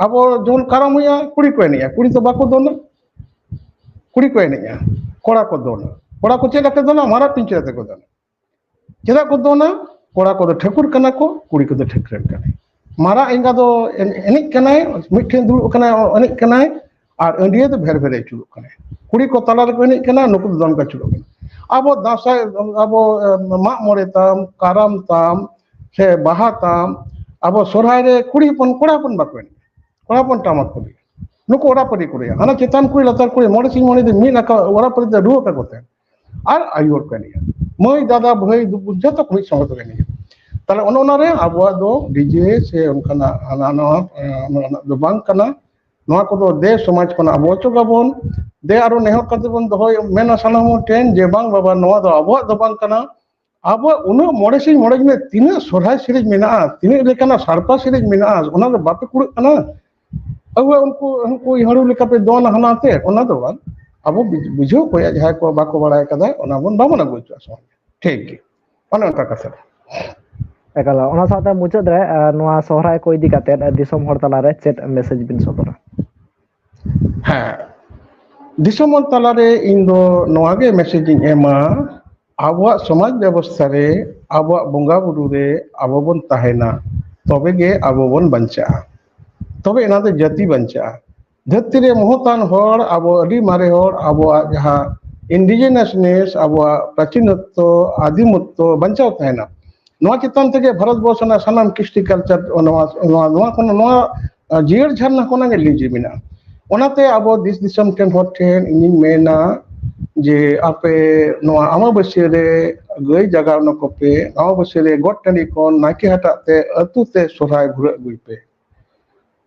ᱟᱵᱚ ᱡᱚᱠᱷᱚᱱ ᱠᱟᱨᱟᱢ ᱦᱩᱭᱩᱜᱼᱟ, ᱠᱩᱲᱤ ᱠᱚ ᱮᱱᱮᱡᱼᱟ, ᱠᱩᱲᱤ ᱫᱚ ᱵᱟᱠᱚ ᱫᱚᱱᱟ᱾ ᱠᱩᱲᱤ ᱠᱚ ᱮᱱᱮᱡᱼᱟ, ᱠᱚᱲᱟ ᱠᱚ ᱫᱚᱱᱟ᱾ ᱠᱚᱲᱟ ᱠᱚ ᱪᱮᱫ ᱞᱮᱠᱟ ᱫᱚᱱᱟ? ᱢᱟᱨᱟᱜ ᱯᱤᱧᱪᱟᱹᱨ ᱟᱛᱮ ᱠᱚ ᱫᱚᱱᱟ᱾ ᱪᱮᱫᱟᱜ ᱠᱚ ᱫᱚᱱᱟ? ᱠᱚᱲᱟ ᱠᱚᱫᱚ ᱴᱷᱟᱹᱠᱩᱨ ᱠᱟᱱᱟ ᱠᱚ, ᱠᱩᱲᱤ ᱠᱚᱫᱚ ᱴᱷᱟᱹᱠᱨᱟᱹᱱ ᱠᱟᱱᱟᱭ᱾ ᱢᱟᱨᱟᱜ ᱮᱸᱜᱟ ᱫᱚ ᱮᱱ-, ᱮᱱᱮᱡ ᱠᱟᱱᱟᱭ, ᱢᱤᱫᱴᱷᱮᱱ ᱫᱩᱲᱩᱵ ᱠᱟᱱᱟᱭ, ᱮᱱᱮᱡ ᱠᱟᱱᱟᱭ, ᱟᱨ ᱟᱹᱰᱤᱭᱟᱹ ᱫᱚ ᱵᱷᱮᱨ ᱵᱷᱮᱨ ᱟᱹᱪᱩᱨᱚᱜ ᱠᱟᱱᱟᱭ᱾ ᱠᱩᱲᱤ ᱠᱚ ᱛᱟᱞᱟ ᱨᱮᱠᱚ ᱮᱱᱮᱡ ᱠᱟᱱᱟ, ᱱᱩᱠᱩ ᱫᱚ ᱫᱚᱱ ᱠᱚ ᱟᱹᱪᱩᱨᱚᱜ ᱠᱟᱱᱟ᱾ ᱟᱵᱚ ᱫᱟᱸᱥᱟᱭ, ᱟᱵᱚ, ᱮ, ᱢᱟᱜ ᱢᱚᱬᱮ ᱛᱟᱢ, ᱠᱟᱨᱟᱢ ᱛᱟᱢ, ᱥᱮ ᱵᱟᱦᱟ ᱛᱟᱢ, ᱟᱵᱚ ᱥᱚᱨᱦᱟᱭ ᱨᱮ ᱠᱩᱲᱤ ᱦᱚᱯᱚᱱ, ᱠᱚᱲᱟ ᱦᱚᱯᱚᱱ ᱵᱟᱠᱚ ᱮᱱᱮᱡ, ᱠᱚᱲᱟ ᱦᱚᱯᱚᱱ ᱴᱟᱢᱟᱠ ᱠᱚ ᱨᱩᱭᱟ, ᱱᱩᱠᱩ ᱚᱲᱟ ᱯᱟᱹᱨᱤ ᱠᱚ ᱨᱩᱭᱟ᱾ ᱦᱟᱱᱟ ᱪᱮᱛᱟᱱ ᱠᱩᱲᱤ, ᱞᱟᱛᱟᱨ ᱠᱩᱲᱤ, ᱢᱚᱬᱮ ᱥᱤᱧ ᱢᱚᱬᱮ ᱫᱤᱱ ᱢᱤᱫ ᱱᱟᱠᱷᱟ ᱚᱲᱟ ᱯᱟᱹᱨᱤ ᱛᱮ ᱨᱩ ᱟᱠᱟ ᱠᱚᱛᱮ ᱟᱨ ᱟᱭᱩ ᱦᱚᱲ ᱠᱚ ᱮᱱᱮᱡᱼᱟ᱾ ᱢᱟᱹᱭ, ᱫᱟᱫᱟ, ᱵᱷᱟᱹᱭ, ᱫᱩ-, ᱡᱷᱚᱛᱚ ᱠᱚ ᱢᱤᱫ ᱥᱚᱸᱜᱮ ᱛᱮᱠᱚ ᱮᱱᱮᱡᱼᱟ᱾ ᱛᱟᱦᱞᱮ ᱚᱱᱮ ᱚᱱᱟᱨᱮ ᱟᱵᱚᱣᱟᱜ ᱫᱚ ᱰᱤᱡᱮ ᱥᱮ ᱚᱱᱠᱟᱱᱟᱜ ᱦᱟᱱᱟ ᱱᱟᱣᱟ, ᱮ, ᱚᱱᱟ ᱨᱮᱱᱟᱜ ᱫᱚ ᱵᱟᱝ ᱠᱟᱱᱟ᱾ ᱱᱚᱣᱟ ᱠᱚᱫᱚ ᱫᱮ ᱥᱚᱢᱟᱡᱽ ᱠᱷᱚᱱᱟᱜ ᱟᱵᱚ ᱚᱪᱚᱜ ᱟᱵᱚᱱ᱾ ᱫᱮ ᱟᱨᱚ ᱱᱮᱦᱚᱨ ᱠᱟᱛᱮ ᱵᱚᱱ ᱫᱚᱦᱚᱭ, ᱢᱮᱱᱟ ᱥᱟᱱᱟᱢ ᱦᱚᱲ ᱴᱷᱮᱱ ᱡᱮ ᱵᱟᱝ ᱵᱟᱵᱟ, ᱱᱚᱣᱟ ᱫᱚ ᱟᱵᱚᱣᱟᱜ ᱫᱚ ᱵᱟᱝ ᱠᱟᱱᱟ᱾ ᱟᱵᱚᱣᱟᱜ ᱩᱱᱟᱹᱜ ᱢᱚᱬᱮ ᱥᱤᱧ ᱢᱚᱬᱮ ᱧᱤᱫᱟᱹ ᱛᱤᱱᱟᱹᱜ ᱥᱚᱨᱦᱟᱭ ᱥᱮᱨᱮᱧ ᱢᱮᱱᱟᱜᱼᱟ, ᱛᱤᱱᱟᱹᱜ ᱞᱮᱠᱟᱱᱟᱜ ᱥᱟᱲᱯᱟ ᱥᱮᱨᱮᱧ ᱢᱮᱱᱟᱜᱼᱟ, ᱚᱱᱟ ᱫᱚ ᱵᱟᱯᱮ ᱠᱩᱲᱟᱹᱜ ᱠᱟᱱᱟ? ᱟᱵᱚᱣᱟᱜ ᱩᱱᱠᱩ, ᱩᱱᱠᱩ ᱦᱟᱹᱲᱩ ᱞᱮᱠᱟ ᱯᱮ ᱫᱚᱱᱟ ᱦᱟᱱᱟ ᱛᱮ, ᱚᱱᱟ ᱫᱚ ᱵᱟᱝ᱾ ᱟᱵᱚ ᱵᱩᱡ-, ᱵᱩᱡᱷᱟᱹᱣ ᱠᱚ ᱦᱩᱭᱩᱜᱼᱟ, ᱡᱟᱦᱟᱸᱭ ᱠᱚ ᱵᱟᱠᱚ ᱵᱟᱲᱟᱭ ᱠᱟᱫᱟ, ᱚᱱᱟ ᱵᱚᱱ ᱵᱟᱵᱚᱱ ᱟᱹᱜᱩ ᱦᱚᱪᱚᱜᱼᱟ ᱥᱚᱢᱟᱡᱽ ᱨᱮ᱾ ᱴᱷᱤᱠ ᱜᱮ, ᱚᱱᱮ ᱚᱱᱠᱟ ᱠᱟᱛᱷᱟ᱾ ᱮᱠᱟᱞ, ᱚᱱᱟ ᱥᱟᱶᱛᱮ ᱢᱩᱪᱟᱹᱫ ᱨᱮ, ᱟᱨ ᱱᱚᱣᱟ ᱥᱚᱦᱨᱟᱭ ᱠᱚ ᱤᱫᱤ ᱠᱟᱛᱮ, ᱟᱨ ᱫᱤᱥᱚᱢ ᱦᱚᱲ ᱛᱟᱞᱟᱨᱮ ᱪᱮᱫ ᱢᱮᱥᱮᱡᱽ ᱵᱤᱱ ᱥᱚᱫᱚᱨᱟ? ᱦᱮᱸ, ᱫᱤᱥᱚᱢ ᱦᱚᱲ ᱛᱟᱞᱟᱨᱮ ᱤᱧ ᱫᱚ ᱱᱚᱣᱟ ᱜᱮ ᱢᱮᱥᱮᱡᱽ ᱤᱧ ᱮᱢᱟ, ᱟᱵᱚᱣᱟᱜ ᱥᱚᱢᱟᱡᱽ ᱵᱮᱵᱚᱥᱛᱷᱟ ᱨᱮ, ᱟᱵᱚᱣᱟᱜ ᱵᱚᱸᱜᱟ ᱵᱩᱨᱩ ᱨᱮ ᱟᱵᱚ ᱵᱚᱱ ᱛᱟᱦᱮᱱᱟ, ᱛᱚᱵᱮ ᱜᱮ ᱟᱵᱚ ᱵᱚᱱ ᱵᱟᱧᱪᱟᱜᱼᱟ, ᱛᱚᱵᱮ ᱮᱱᱟ ᱫᱚ ᱡᱟᱹᱛᱤ ᱵᱟᱧᱪᱟᱜᱼᱟ᱾ ᱫᱷᱟᱹᱨᱛᱤ ᱨᱮ ᱢᱚᱦᱚᱛᱟᱱ ᱦᱚᱲ, ᱟᱵᱚ ᱟᱹᱰᱤ ᱢᱟᱨᱮ ᱦᱚᱲ, ᱟᱵᱚᱣᱟᱜ ᱡᱟᱦᱟᱸ indigenousness, ᱟᱵᱚᱣᱟᱜ ᱯᱨᱟᱪᱤᱱᱚᱛᱛᱚ, ᱟᱫᱤᱢᱚᱛᱛᱚ ᱵᱟᱧᱪᱟᱣ ᱛᱟᱦᱮᱱᱟ᱾ ᱱᱚᱣᱟ ᱪᱮᱛᱟᱱ ᱛᱮᱜᱮ ᱵᱷᱟᱨᱚᱛ ᱵᱚᱨᱥᱚ ᱨᱮᱱᱟᱜ ᱥᱟᱱᱟᱢ ᱠᱨᱤᱥᱴᱤ ᱠᱟᱞᱪᱟᱨ, ᱱᱚᱣᱟ, ᱱᱚᱣᱟ, ᱱᱚᱣᱟ ᱠᱷᱚᱱ, ᱱᱚᱣᱟ, ᱟᱸ, ᱡᱤᱭᱟᱹᱲ ᱡᱷᱟᱨᱱᱟ ᱠᱷᱚᱱᱟᱜ ᱜᱮ ᱞᱤᱸᱡᱤ ᱢᱮᱱᱟᱜᱼᱟ᱾ ᱚᱱᱟᱛᱮ ᱟᱵᱚ ᱫᱮᱥ ᱫᱤᱥᱚᱢ ᱴᱷᱮᱱ, ᱦᱚᱲ ᱴᱷᱮᱱ ᱤᱧᱤᱧ ᱢᱮᱱᱟ ᱡᱮ ᱟᱯᱮ ᱱᱚᱣᱟ ᱟᱢᱟᱵᱟᱹᱥᱭᱟᱹ ᱨᱮ ᱜᱟᱹᱭ ᱡᱟᱜᱟᱣ ᱱᱚᱠᱚ ᱯᱮ, ᱟᱢᱟᱵᱟᱹᱥᱭᱟᱹ ᱨᱮ ᱜᱚᱴ ᱴᱟᱺᱰᱤ ᱠᱷᱚᱱ ᱱᱟᱭᱠᱮ ᱦᱟᱴᱟᱜ ᱛᱮ ᱟᱹᱛᱩ ᱛᱮ ᱥᱚᱨᱦᱟᱭ ᱵᱷᱩᱨᱟᱹᱜ ᱟᱹᱜᱩᱭ ᱯᱮ᱾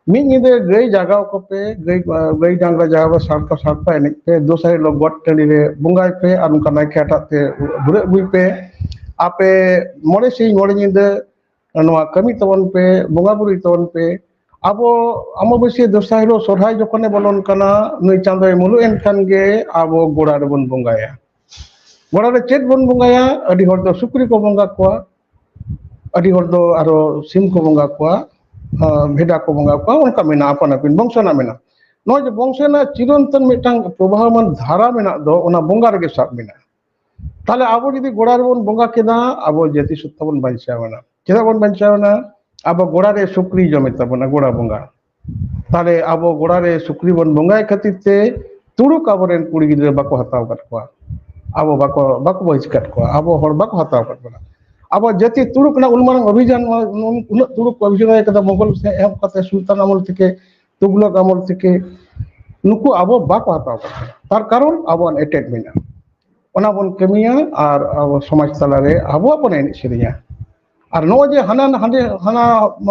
ᱢᱤᱫ ᱧᱤᱫᱟᱹ ᱜᱟᱹᱭ ᱡᱟᱜᱟᱣ ᱠᱚᱯᱮ, ᱜᱟᱹᱭ, ᱜᱟᱹᱭ ᱰᱟᱝᱨᱟ ᱡᱟᱜᱟᱣ ᱥᱟᱲᱯᱟ ᱥᱟᱲᱯᱟ ᱮᱱᱮᱡ ᱯᱮ, ᱫᱚᱥᱟᱨ ᱦᱤᱞᱳᱜ ᱜᱚᱴ ᱴᱟᱺᱰᱤ ᱨᱮ ᱵᱚᱸᱜᱟᱭ ᱯᱮ ᱟᱨ ᱱᱚᱝᱠᱟ ᱱᱟᱭᱠᱮ ᱦᱟᱴᱟᱜ ᱛᱮ ᱵᱷᱩᱨᱟᱹᱜ ᱟᱹᱜᱩᱭ ᱯᱮ᱾ ᱟᱯᱮ ᱢᱚᱬᱮ ᱥᱤᱧ ᱢᱚᱬᱮ ᱧᱤᱫᱟᱹ ᱱᱚᱣᱟ ᱠᱟᱹᱢᱤ ᱛᱟᱵᱚᱱ ᱯᱮ, ᱵᱚᱸᱜᱟ ᱵᱩᱨᱩᱭ ᱛᱟᱵᱚᱱ ᱯᱮ᱾ ᱟᱵᱚ ᱟᱢᱟᱵᱟᱹᱥᱭᱟᱹ ᱫᱚᱥᱟᱨ ᱦᱤᱞᱳᱜ ᱥᱚᱨᱦᱟᱭ ᱡᱚᱠᱷᱚᱱᱮ ᱵᱚᱞᱚᱱ ᱠᱟᱱᱟ, ᱱᱩᱭ ᱪᱟᱸᱫᱚᱭ ᱢᱩᱞᱩᱜ ᱮᱱ ᱠᱷᱟᱱ ᱜᱮ ᱟᱵᱚ ᱜᱚᱲᱟ ᱨᱮᱵᱚᱱ ᱵᱚᱸᱜᱟᱭᱟ᱾ ᱜᱚᱲᱟ ᱨᱮ ᱪᱮᱫ ᱵᱚᱱ ᱵᱚᱸᱜᱟᱭᱟ? ᱟᱹᱰᱤ ᱦᱚᱲ ᱫᱚ ᱥᱩᱠᱨᱤ ᱠᱚ ᱵᱚᱸᱜᱟ ᱠᱚᱣᱟ, ᱟᱹᱰᱤ ᱦᱚᱲ ᱫᱚ ᱟᱨᱚ ᱥᱤᱢ ᱠᱚ ᱵᱚᱸᱜᱟ ᱠᱚᱣᱟ, ᱟᱸ, ᱵᱷᱮᱰᱟ ᱠᱚ ᱵᱚᱸᱜᱟ ᱠᱚᱣᱟ, ᱚᱱᱠᱟ ᱢᱮᱱᱟᱜᱼᱟ, ᱟᱯᱟᱱ ᱟᱹᱯᱤᱱ ᱵᱚᱝᱥᱚ ᱨᱮᱱᱟᱜ ᱢᱮᱱᱟᱜᱼᱟ᱾ ᱱᱚᱜᱼᱚᱭ ᱡᱮ ᱵᱚᱝᱥᱚ ᱨᱮᱱᱟᱜ ᱪᱤᱨᱚᱱᱛᱚᱱ ᱢᱤᱫᱴᱟᱝ ᱯᱨᱚᱵᱟᱦᱚᱢᱟᱱ ᱫᱷᱟᱨᱟ ᱢᱮᱱᱟᱜ ᱫᱚ, ᱚᱱᱟ ᱵᱚᱸᱜᱟ ᱨᱮᱜᱮ ᱥᱟᱵ ᱢᱮᱱᱟᱜᱼᱟ᱾ ᱛᱟᱦᱞᱮ ᱟᱵᱚ ᱡᱩᱫᱤ ᱜᱚᱲᱟ ᱨᱮᱵᱚᱱ ᱵᱚᱸᱜᱟ ᱠᱮᱫᱟ, ᱟᱵᱚ ᱡᱟᱹᱛᱤ ᱥᱚᱛᱛᱟ ᱵᱚᱱ ᱵᱟᱧᱪᱟᱣ ᱮᱱᱟ᱾ ᱪᱮᱫᱟᱜ ᱵᱚᱱ ᱵᱟᱧᱪᱟᱣ ᱮᱱᱟ? ᱟᱵᱚ ᱜᱚᱲᱟ ᱨᱮ ᱥᱩᱠᱨᱤ ᱡᱚᱢᱮ ᱛᱟᱵᱚᱱᱟ, ᱜᱚᱲᱟ ᱵᱚᱸᱜᱟ᱾ ᱛᱟᱦᱞᱮ ᱟᱵᱚ ᱜᱚᱲᱟ ᱨᱮ ᱥᱩᱠᱨᱤ ᱵᱚᱱ ᱵᱚᱸᱜᱟᱭ ᱠᱷᱟᱹᱛᱤᱨ ᱛᱮ ᱛᱩᱲᱩᱠ ᱟᱵᱚᱨᱮᱱ ᱠᱩᱲᱤ ᱜᱤᱫᱽᱨᱟᱹ ᱵᱟᱠᱚ ᱦᱟᱛᱟᱣ ᱟᱠᱟᱫ ᱠᱚᱣᱟ, ᱟᱵᱚ ᱵᱟᱠᱚ, ᱵᱟᱠᱚ ᱵᱟᱹᱦᱤᱡ ᱟᱠᱟᱫ ᱠᱚᱣᱟ, ᱟᱵᱚ ᱦᱚᱲ ᱵᱟᱠᱚ ᱦᱟᱛᱟᱣ ᱟᱠᱟᱫ ᱵᱚᱱᱟ᱾ ᱟᱵᱚ ᱡᱟᱹᱛᱤ ᱛᱩᱲᱩᱠ ᱨᱮᱱᱟᱜ ᱩᱱ ᱢᱟᱨᱟᱝ ᱚᱵᱷᱤᱡᱟᱱ, ᱩᱱᱟᱹᱜ ᱛᱩᱲᱩᱠ ᱠᱚ ᱚᱵᱷᱤᱡᱟᱱ ᱠᱟᱫᱟ, ᱢᱚᱜᱚᱞ ᱥᱮ ᱮᱦᱚᱵ ᱠᱟᱛᱮ ᱥᱩᱞᱛᱟᱱ ᱟᱢᱚᱞ ᱛᱷᱮᱠᱮ, ᱛᱩᱜᱽᱞᱚᱠ ᱟᱢᱚᱞ ᱛᱷᱮᱠᱮ, ᱱᱩᱠᱩ ᱟᱵᱚ ᱵᱟᱠᱚ ᱦᱟᱛᱟᱣ ᱟᱠᱟᱫ ᱵᱚᱱᱟ᱾ ᱛᱟᱨ ᱠᱟᱨᱚᱱ ᱟᱵᱚᱣᱟᱜ ᱮᱴᱮᱠ ᱢᱮᱱᱟᱜᱼᱟ᱾ ᱚᱱᱟ ᱵᱚᱱ ᱠᱟᱹᱢᱤᱭᱟ ᱟᱨ ᱟᱵᱚ ᱥᱚᱢᱟᱡᱽ ᱛᱟᱞᱟᱨᱮ ᱟᱵᱚᱣᱟᱜ ᱵᱚᱱ ᱮᱱᱮᱡ ᱥᱮᱨᱮᱧᱟ᱾ ᱟᱨ ᱱᱚᱜᱼᱚᱭ ᱡᱮ ᱦᱟᱱᱟ ᱦᱟᱸᱰᱮ, ᱦᱟᱱᱟ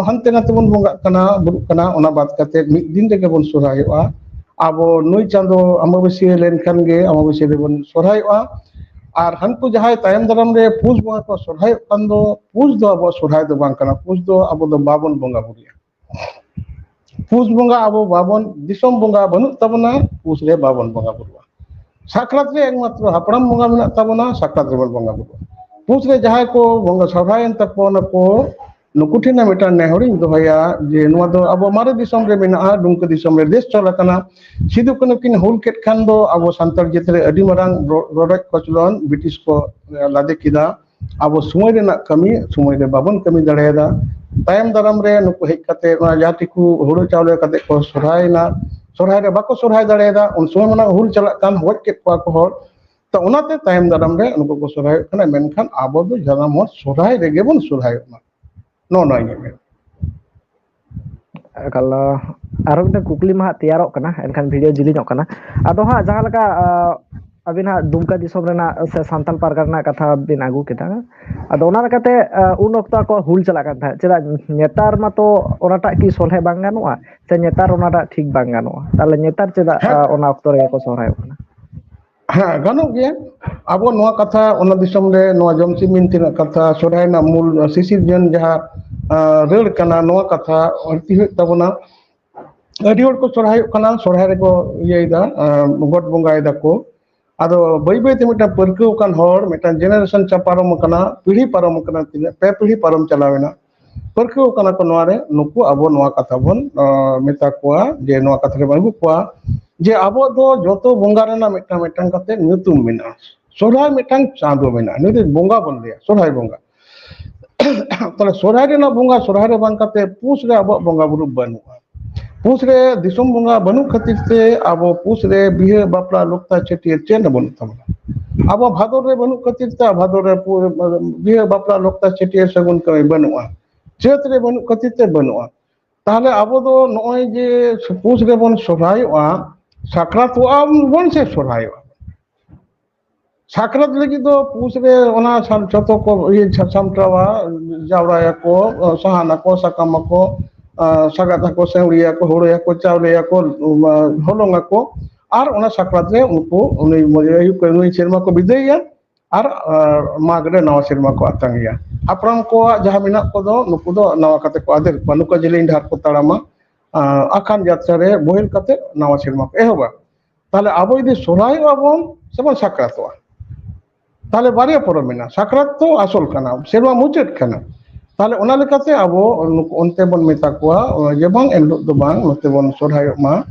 ᱦᱟᱱᱛᱮ ᱱᱟᱛᱮ ᱵᱚᱱ ᱵᱚᱸᱜᱟᱜ ᱠᱟᱱᱟ, ᱵᱩᱨᱩᱜ ᱠᱟᱱᱟ, ᱚᱱᱟ ᱵᱟᱫ ᱠᱟᱛᱮ ᱢᱤᱫ ᱫᱤᱱ ᱨᱮᱜᱮ ᱵᱚᱱ ᱥᱚᱨᱦᱟᱭᱚᱜᱼᱟ᱾ ᱟᱵᱚ ᱱᱩᱭ ᱪᱟᱸᱫᱚ ᱟᱢᱵᱟᱵᱟᱹᱥᱭᱟᱹ ᱞᱮᱱᱠᱷᱟᱱ ᱜᱮ ᱟᱢᱵᱟᱵᱟᱹᱥᱭᱟᱹ ᱨᱮᱵᱚᱱ ᱥᱚᱨᱦᱟᱭᱚᱜᱼᱟ᱾ ᱟᱨ ᱦᱟᱱᱠᱩ ᱡᱟᱦᱟᱸᱭ ᱛᱟᱭᱚᱢ ᱫᱟᱨᱟᱢ ᱨᱮ ᱯᱩᱥ ᱵᱚᱸᱜᱟ ᱠᱚ ᱥᱚᱨᱦᱟᱭᱚᱜ ᱠᱟᱱ ᱫᱚ, ᱯᱩᱥ ᱫᱚ ᱟᱵᱚᱣᱟᱜ ᱥᱚᱨᱦᱟᱭ ᱫᱚ ᱵᱟᱝ ᱠᱟᱱᱟ, ᱯᱩᱥ ᱫᱚ ᱟᱵᱚ ᱫᱚ ᱵᱟᱵᱚᱱ ᱵᱚᱸᱜᱟ ᱵᱩᱨᱩᱭᱟ᱾ ᱯᱩᱥ ᱵᱚᱸᱜᱟ ᱟᱵᱚ ᱵᱟᱵᱚᱱ, ᱫᱤᱥᱚᱢ ᱵᱚᱸᱜᱟ ᱵᱟᱹᱱᱩᱜ ᱛᱟᱵᱚᱱᱟ, ᱯᱩᱥ ᱨᱮ ᱵᱟᱵᱚᱱ ᱵᱚᱸᱜᱟ ᱵᱩᱨᱩᱜᱼᱟ᱾ ᱥᱟᱠᱨᱟᱛ ᱨᱮ ᱮᱠᱢᱟᱛᱨᱚ ᱦᱟᱯᱲᱟᱢ ᱵᱚᱸᱜᱟ ᱢᱮᱱᱟᱜ ᱛᱟᱵᱚᱱᱟ, ᱥᱟᱠᱨᱟᱛ ᱨᱮᱵᱚᱱ ᱵᱚᱸᱜᱟ ᱵᱩᱨᱩᱜᱼᱟ᱾ ᱯᱩᱥ ᱨᱮ ᱡᱟᱦᱟᱸᱭ ᱠᱚ ᱵᱚᱸᱜᱟ ᱥᱚᱨᱦᱟᱭᱮᱱ ᱛᱟᱠᱚᱣᱟ, ᱚᱱᱟ ᱠᱚ ᱱᱩᱠᱩ ᱴᱷᱮᱱ ᱢᱤᱫᱴᱟᱝ ᱱᱮᱦᱚᱨᱤᱧ ᱫᱚᱦᱚᱭᱟ ᱡᱮ ᱱᱚᱣᱟ ᱫᱚ ᱟᱵᱚ ᱢᱟᱨᱮ ᱫᱤᱥᱚᱢ ᱨᱮ ᱢᱮᱱᱟᱜᱼᱟ, ᱰᱩᱢᱠᱟᱹ ᱫᱤᱥᱚᱢ ᱨᱮ ᱫᱮᱥ ᱪᱚᱞ ᱟᱠᱟᱱᱟ᱾ ᱥᱤᱫᱩ ᱠᱟᱹᱱᱦᱩ ᱠᱤᱱ ᱦᱩᱞ ᱠᱮᱫ ᱠᱷᱟᱱ ᱫᱚ ᱟᱵᱚ ᱥᱟᱱᱛᱟᱲ ᱡᱟᱹᱛ ᱨᱮ ᱟᱹᱰᱤ ᱢᱟᱨᱟᱝ ᱨᱚ-, ᱨᱚᱰᱚᱡ ᱠᱚᱪᱞᱚᱱ ᱵᱨᱤᱴᱤᱥ ᱠᱚ ᱞᱟᱫᱮ ᱠᱮᱫᱟ᱾ ᱟᱵᱚ ᱥᱚᱢᱚᱭ ᱨᱮᱱᱟᱜ ᱠᱟᱹᱢᱤ ᱥᱚᱢᱚᱭ ᱨᱮ ᱵᱟᱵᱚᱱ ᱠᱟᱹᱢᱤ ᱫᱟᱲᱮᱭᱟᱫᱟ᱾ ᱛᱟᱭᱚᱢ ᱫᱟᱨᱟᱢ ᱨᱮ ᱱᱩᱠᱩ ᱦᱮᱡ ᱠᱟᱛᱮ ᱚᱱᱟ ᱡᱟᱦᱟᱸ ᱛᱤᱠᱩ ᱦᱩᱲᱩ ᱪᱟᱣᱞᱮ ᱠᱟᱛᱮ ᱠᱚ ᱥᱚᱨᱦᱟᱭᱮᱱᱟ, ᱥᱚᱨᱦᱟᱭ ᱨᱮ ᱵᱟᱠᱚ ᱥᱚᱨᱦᱟᱭ ᱫᱟᱲᱮᱭᱟᱫᱟ, ᱩᱱ ᱥᱚᱢᱚᱭ ᱢᱟ ᱦᱩᱞ ᱪᱟᱞᱟᱜ ᱠᱟᱱ, ᱦᱚᱡ ᱠᱮᱫ ᱠᱚᱣᱟ ᱠᱚ ᱦᱚᱲ᱾ ᱛᱚ ᱚᱱᱟᱛᱮ ᱛᱟᱭᱚᱢ ᱫᱟᱨᱟᱢ ᱨᱮ ᱱᱩᱠᱩ ᱠᱚ ᱥᱚᱨᱦᱟᱭᱚᱜ ᱠᱟᱱᱟ, ᱢᱮᱱᱠᱷᱟᱱ ᱟᱵᱚ ᱫᱚ ᱡᱟᱱᱟᱢ ᱦᱚᱲ ᱥᱚᱨᱦᱟᱭ ᱨᱮᱜᱮ ᱵᱚᱱ ᱥᱚᱨᱦᱟᱭᱚᱜ ᱢᱟ᱾ ᱱᱚᱜᱼᱚ ᱱᱚᱣᱟ ᱤᱧᱟᱹᱜ ᱢᱮᱱ᱾ ᱮᱠᱟᱞ, ᱟᱨᱦᱚᱸ ᱢᱤᱫᱴᱟᱝ ᱠᱩᱠᱞᱤ ᱢᱟ ᱦᱟᱸᱜ ᱛᱮᱭᱟᱨᱚᱜ ᱠᱟᱱᱟ, ᱮᱱᱠᱷᱟᱱ ᱵᱷᱤᱰᱤᱭᱳ ᱡᱤᱞᱤᱧᱚᱜ ᱠᱟᱱᱟ᱾ ᱟᱫᱚ ᱦᱟᱸᱜ ᱡᱟᱦᱟᱸ ᱞᱮᱠᱟ, ᱟ, ᱟᱹᱵᱤᱱ ᱦᱟᱸᱜ ᱫᱩᱢᱠᱟ ᱫᱤᱥᱚᱢ ᱨᱮᱱᱟᱜ ᱥᱮ ᱥᱟᱱᱛᱟᱞ ᱯᱟᱨᱜᱟᱱᱟ ᱨᱮᱱᱟᱜ ᱠᱟᱛᱷᱟ ᱵᱤᱱ ᱟᱹᱜᱩ ᱠᱮᱫᱟ, ᱟᱫᱚ ᱚᱱᱟ ᱞᱮᱠᱟᱛᱮ, ᱟ, ᱩᱱ ᱚᱠᱛᱚ ᱟᱠᱚᱣᱟᱜ ᱦᱩᱞ ᱪᱟᱞᱟᱜ ᱠᱟᱱ ᱛᱟᱦᱮᱸᱫ, ᱪᱮᱫᱟᱜ ᱱᱮᱛᱟᱨ ᱢᱟᱛᱚ ᱚᱱᱟᱴᱟᱜ ᱠᱤ ᱥᱚᱞᱦᱮ ᱵᱟᱝ ᱜᱟᱱᱚᱜᱼᱟ, ᱥᱮ ᱱᱮᱛᱟᱨ ᱚᱱᱟᱴᱟᱜ ᱴᱷᱤᱠ ᱵᱟᱝ ᱜᱟᱱᱚᱜᱼᱟ? ᱛᱟᱦᱚᱞᱮ ᱱᱮᱛᱟᱨ ᱪᱮᱫᱟᱜ, ᱟ, ᱦᱮᱸ, ᱚᱱᱟ ᱚᱠᱛᱚ ᱨᱮᱜᱮ ᱠᱚ ᱥᱚᱦᱨᱟᱭᱚᱜ ᱠᱟᱱᱟ? ᱦᱮᱸ, ᱜᱟᱱᱚᱜ ᱜᱮᱭᱟ᱾ ᱟᱵᱚ ᱱᱚᱣᱟ ᱠᱟᱛᱷᱟ, ᱚᱱᱟ ᱫᱤᱥᱚᱢ ᱨᱮ ᱱᱚᱣᱟ ᱡᱚᱢᱥᱤᱢ ᱵᱤᱱᱛᱤ ᱨᱮᱱᱟᱜ ᱠᱟᱛᱷᱟ, ᱥᱚᱨᱦᱟᱭ ᱨᱮᱱᱟᱜ ᱢᱩᱞ ᱥᱤᱥᱤᱨᱡᱚᱱ ᱡᱟᱦᱟᱸ, ᱟ, ᱨᱟᱹᱲ ᱠᱟᱱᱟ, ᱱᱚᱣᱟ ᱠᱟᱛᱷᱟ ᱟᱹᱲᱛᱤ ᱦᱩᱭᱩᱜ ᱛᱟᱵᱚᱱᱟ᱾ ᱟᱹᱰᱤ ᱦᱚᱲ ᱠᱚ ᱥᱚᱨᱦᱟᱭᱚᱜ ᱠᱟᱱᱟ, ᱥᱚᱨᱦᱟᱭ ᱨᱮᱠᱚ ᱤᱭᱟᱹᱭᱮᱫᱟ, ᱟ, ᱜᱚᱴ ᱵᱚᱸᱜᱟᱭᱮᱫᱟ ᱠᱚ᱾ ᱟᱫᱚ ᱵᱟᱹᱭ ᱵᱟᱹᱭ ᱛᱮ ᱢᱤᱫᱴᱟᱝ ᱯᱟᱹᱨᱠᱟᱹᱣ ᱟᱠᱟᱱ ᱦᱚᱲ, ᱢᱤᱫᱴᱟᱝ ᱡᱮᱱᱟᱨᱮᱥᱚᱱ ᱪᱟ ᱯᱟᱨᱚᱢ ᱟᱠᱟᱱᱟ, ᱯᱤᱲᱦᱤ ᱯᱟᱨᱚᱢ ᱟᱠᱟᱱᱟ, ᱛᱤᱱᱟᱹᱜ ᱯᱮ ᱯᱤᱲᱦᱤ ᱯᱟᱨᱚᱢ ᱪᱟᱞᱟᱣ ᱮᱱᱟ, ᱯᱟᱹᱨᱠᱟᱹᱣ ᱟᱠᱟᱱᱟ ᱠᱚ ᱱᱚᱣᱟ ᱨᱮ᱾ ᱱᱩᱠᱩ ᱟᱵᱚ ᱱᱚᱣᱟ ᱠᱟᱛᱷᱟ ᱵᱚᱱ, ᱟ, ᱢᱮᱛᱟ ᱠᱚᱣᱟ ᱡᱮ ᱱᱚᱣᱟ ᱠᱟᱛᱷᱟ ᱨᱮᱵᱚᱱ ᱟᱹᱜᱩ ᱠᱚᱣᱟ ᱡᱮ ᱟᱵᱚ ᱫᱚ ᱡᱚᱛᱚ ᱵᱚᱸᱜᱟ ᱨᱮᱱᱟᱜ ᱢᱤᱫᱴᱟᱝ ᱢᱤᱫᱴᱟᱝ ᱠᱟᱛᱮ ᱧᱩᱛᱩᱢ ᱢᱮᱱᱟᱜᱼᱟ᱾ ᱥᱚᱨᱦᱟᱭ ᱢᱤᱫᱴᱟᱝ ᱪᱟᱸᱫᱚ ᱢᱮᱱᱟᱜᱼᱟ, ᱱᱩᱭ ᱫᱚ ᱵᱚᱸᱜᱟ ᱵᱚᱱ ᱞᱟᱹᱭᱟ, ᱥᱚᱨᱦᱟᱭ ᱵᱚᱸᱜᱟ᱾ ᱛᱟᱦᱞᱮ ᱥᱚᱨᱦᱟᱭ ᱨᱮᱱᱟᱜ ᱵᱚᱸᱜᱟ ᱥᱚᱨᱦᱟᱭ ᱨᱮ ᱵᱟᱝ ᱠᱟᱛᱮ ᱯᱩᱥ ᱨᱮ ᱟᱵᱚᱣᱟᱜ ᱵᱚᱸᱜᱟ ᱵᱩᱨᱩ ᱵᱟᱹᱱᱩᱜᱼᱟ᱾ ᱯᱩᱥ ᱨᱮ ᱫᱤᱥᱚᱢ ᱵᱚᱸᱜᱟ ᱵᱟᱹᱱᱩᱜ ᱠᱷᱟᱹᱛᱤᱨ ᱛᱮ ᱟᱵᱚ ᱯᱩᱥ ᱨᱮ ᱵᱤᱦᱟᱹ ᱵᱟᱯᱞᱟ ᱞᱚᱠᱛᱟ ᱪᱷᱟᱹᱴᱭᱟᱹᱨ ᱪᱮᱫ ᱦᱚᱸ ᱵᱟᱹᱱᱩᱜ ᱛᱟᱵᱚᱱᱟ᱾ ᱟᱵᱚ ᱵᱷᱟᱫᱚᱨ ᱨᱮ ᱵᱟᱹᱱᱩᱜ ᱠᱷᱟᱹᱛᱤᱨ ᱛᱮ ᱵᱷᱟᱫᱚᱨ ᱨᱮ ᱯᱩ-, ᱵᱤᱦᱟᱹ ᱵᱟᱯᱞᱟ ᱞᱚᱠᱛᱟ ᱪᱷᱟᱹᱴᱭᱟᱹᱨ ᱥᱟᱹᱜᱩᱱ ᱠᱟᱹᱢᱤ ᱵᱟᱹᱱᱩᱜᱼᱟ᱾ ᱪᱟᱹᱛ ᱨᱮ ᱵᱟᱹᱱᱩᱜ ᱠᱷᱟᱹᱛᱤᱨ ᱛᱮ ᱵᱟᱹᱱᱩᱜᱼᱟ᱾ ᱛᱟᱦᱞᱮ ᱟᱵᱚ ᱫᱚ ᱱᱚᱜᱼᱚᱭ ᱡᱮ ᱯᱩᱥ ᱨᱮᱵᱚᱱ ᱥᱚᱨᱦᱟᱭᱚᱜᱼᱟ, ᱥᱟᱠᱨᱟᱛᱚᱜᱼᱟ ᱵᱚᱱ ᱥᱮ ᱥᱚᱨᱦᱟᱭᱚᱜᱼᱟ? ᱥᱟᱠᱨᱟᱛ ᱞᱟᱹᱜᱤᱫ ᱫᱚ ᱯᱩᱥ ᱨᱮ ᱚᱱᱟ ᱥᱟᱢ-, ᱡᱚᱛᱚ ᱠᱚ ᱤᱭᱟᱹ ᱥᱟ-, ᱥᱟᱢᱴᱟᱣᱟ, ᱡᱟᱣᱨᱟᱭᱟᱠᱚ, ᱥᱟᱦᱟᱱᱟᱠᱚ, ᱥᱟᱠᱟᱢᱟᱠᱚ, ᱟ, ᱥᱟᱜᱟᱫ ᱟᱠᱚ, ᱥᱮᱣᱲᱤᱭᱟᱠᱚ, ᱦᱩᱲᱩᱭᱟᱠᱚ, ᱪᱟᱣᱞᱮᱭᱟᱠᱚ, ᱩᱢ, ᱦᱚᱞᱚᱝᱟᱠᱚ, ᱟᱨ ᱚᱱᱟ ᱥᱟᱠᱨᱟᱛ ᱨᱮ ᱩᱱᱠᱩ ᱩᱱᱤ ᱢᱚ-, ᱟᱹᱭᱩᱵ ᱠᱚ ᱱᱩᱭ ᱥᱮᱨᱢᱟ ᱠᱚ ᱵᱤᱫᱟᱹᱭᱮᱭᱟ, ᱟᱨ, ᱟ, ᱢᱟᱜᱽ ᱨᱮ ᱱᱟᱣᱟ ᱥᱮᱨᱢᱟ ᱠᱚ ᱟᱛᱟᱝᱮᱭᱟ᱾ ᱦᱟᱯᱲᱟᱢ ᱠᱚᱣᱟᱜ ᱡᱟᱦᱟᱸ ᱢᱮᱱᱟᱜ ᱠᱚᱫᱚ ᱱᱩᱠᱩ ᱫᱚ ᱱᱟᱣᱟ ᱠᱟᱛᱮ ᱠᱚ ᱟᱫᱮᱨ ᱠᱚᱣᱟ, ᱱᱩᱠᱩ ᱡᱮᱞᱮᱧ ᱰᱟᱦᱟᱨ ᱠᱚ ᱛᱟᱲᱟᱢᱟ, ᱟ, ᱟᱠᱷᱟᱱ ᱡᱟᱛᱨᱟ ᱨᱮ ᱵᱳᱦᱮᱞ ᱠᱟᱛᱮ ᱱᱟᱣᱟ ᱥᱮᱨᱢᱟ ᱠᱚ ᱮᱦᱚᱵᱟ᱾ ᱛᱟᱦᱞᱮ ᱟᱵᱚ ᱡᱩᱫᱤ ᱥᱚᱨᱦᱟᱭᱚᱜᱼᱟ ᱵᱚᱱ ᱥᱮᱵᱚᱱ ᱥᱟᱠᱨᱟᱛᱚᱜᱼᱟ, ᱛᱟᱦᱞᱮ ᱵᱟᱨᱭᱟ ᱯᱚᱨᱚᱵᱽ ᱢᱮᱱᱟᱜᱼᱟ᱾ ᱥᱟᱠᱨᱟᱛ ᱫᱚ ᱟᱥᱚᱞ ᱠᱟᱱᱟ, ᱥᱮᱨᱢᱟ ᱢᱩᱪᱟᱹᱫ ᱠᱟᱱᱟ᱾ ᱛᱟᱦᱞᱮ ᱚᱱᱟ ᱞᱮᱠᱟᱛᱮ ᱟᱵᱚ ᱱᱩᱠᱩ ᱚᱱᱛᱮ ᱵᱚᱱ ᱢᱮᱛᱟ ᱠᱚᱣᱟ, ᱚ, ᱡᱮ ᱵᱟᱝ, ᱮᱱᱦᱤᱞᱳᱜ ᱫᱚ ᱵᱟᱝ, ᱱᱚᱛᱮ ᱵᱚᱱ ᱥᱚᱨᱦᱟᱭᱚᱜ ᱢᱟ,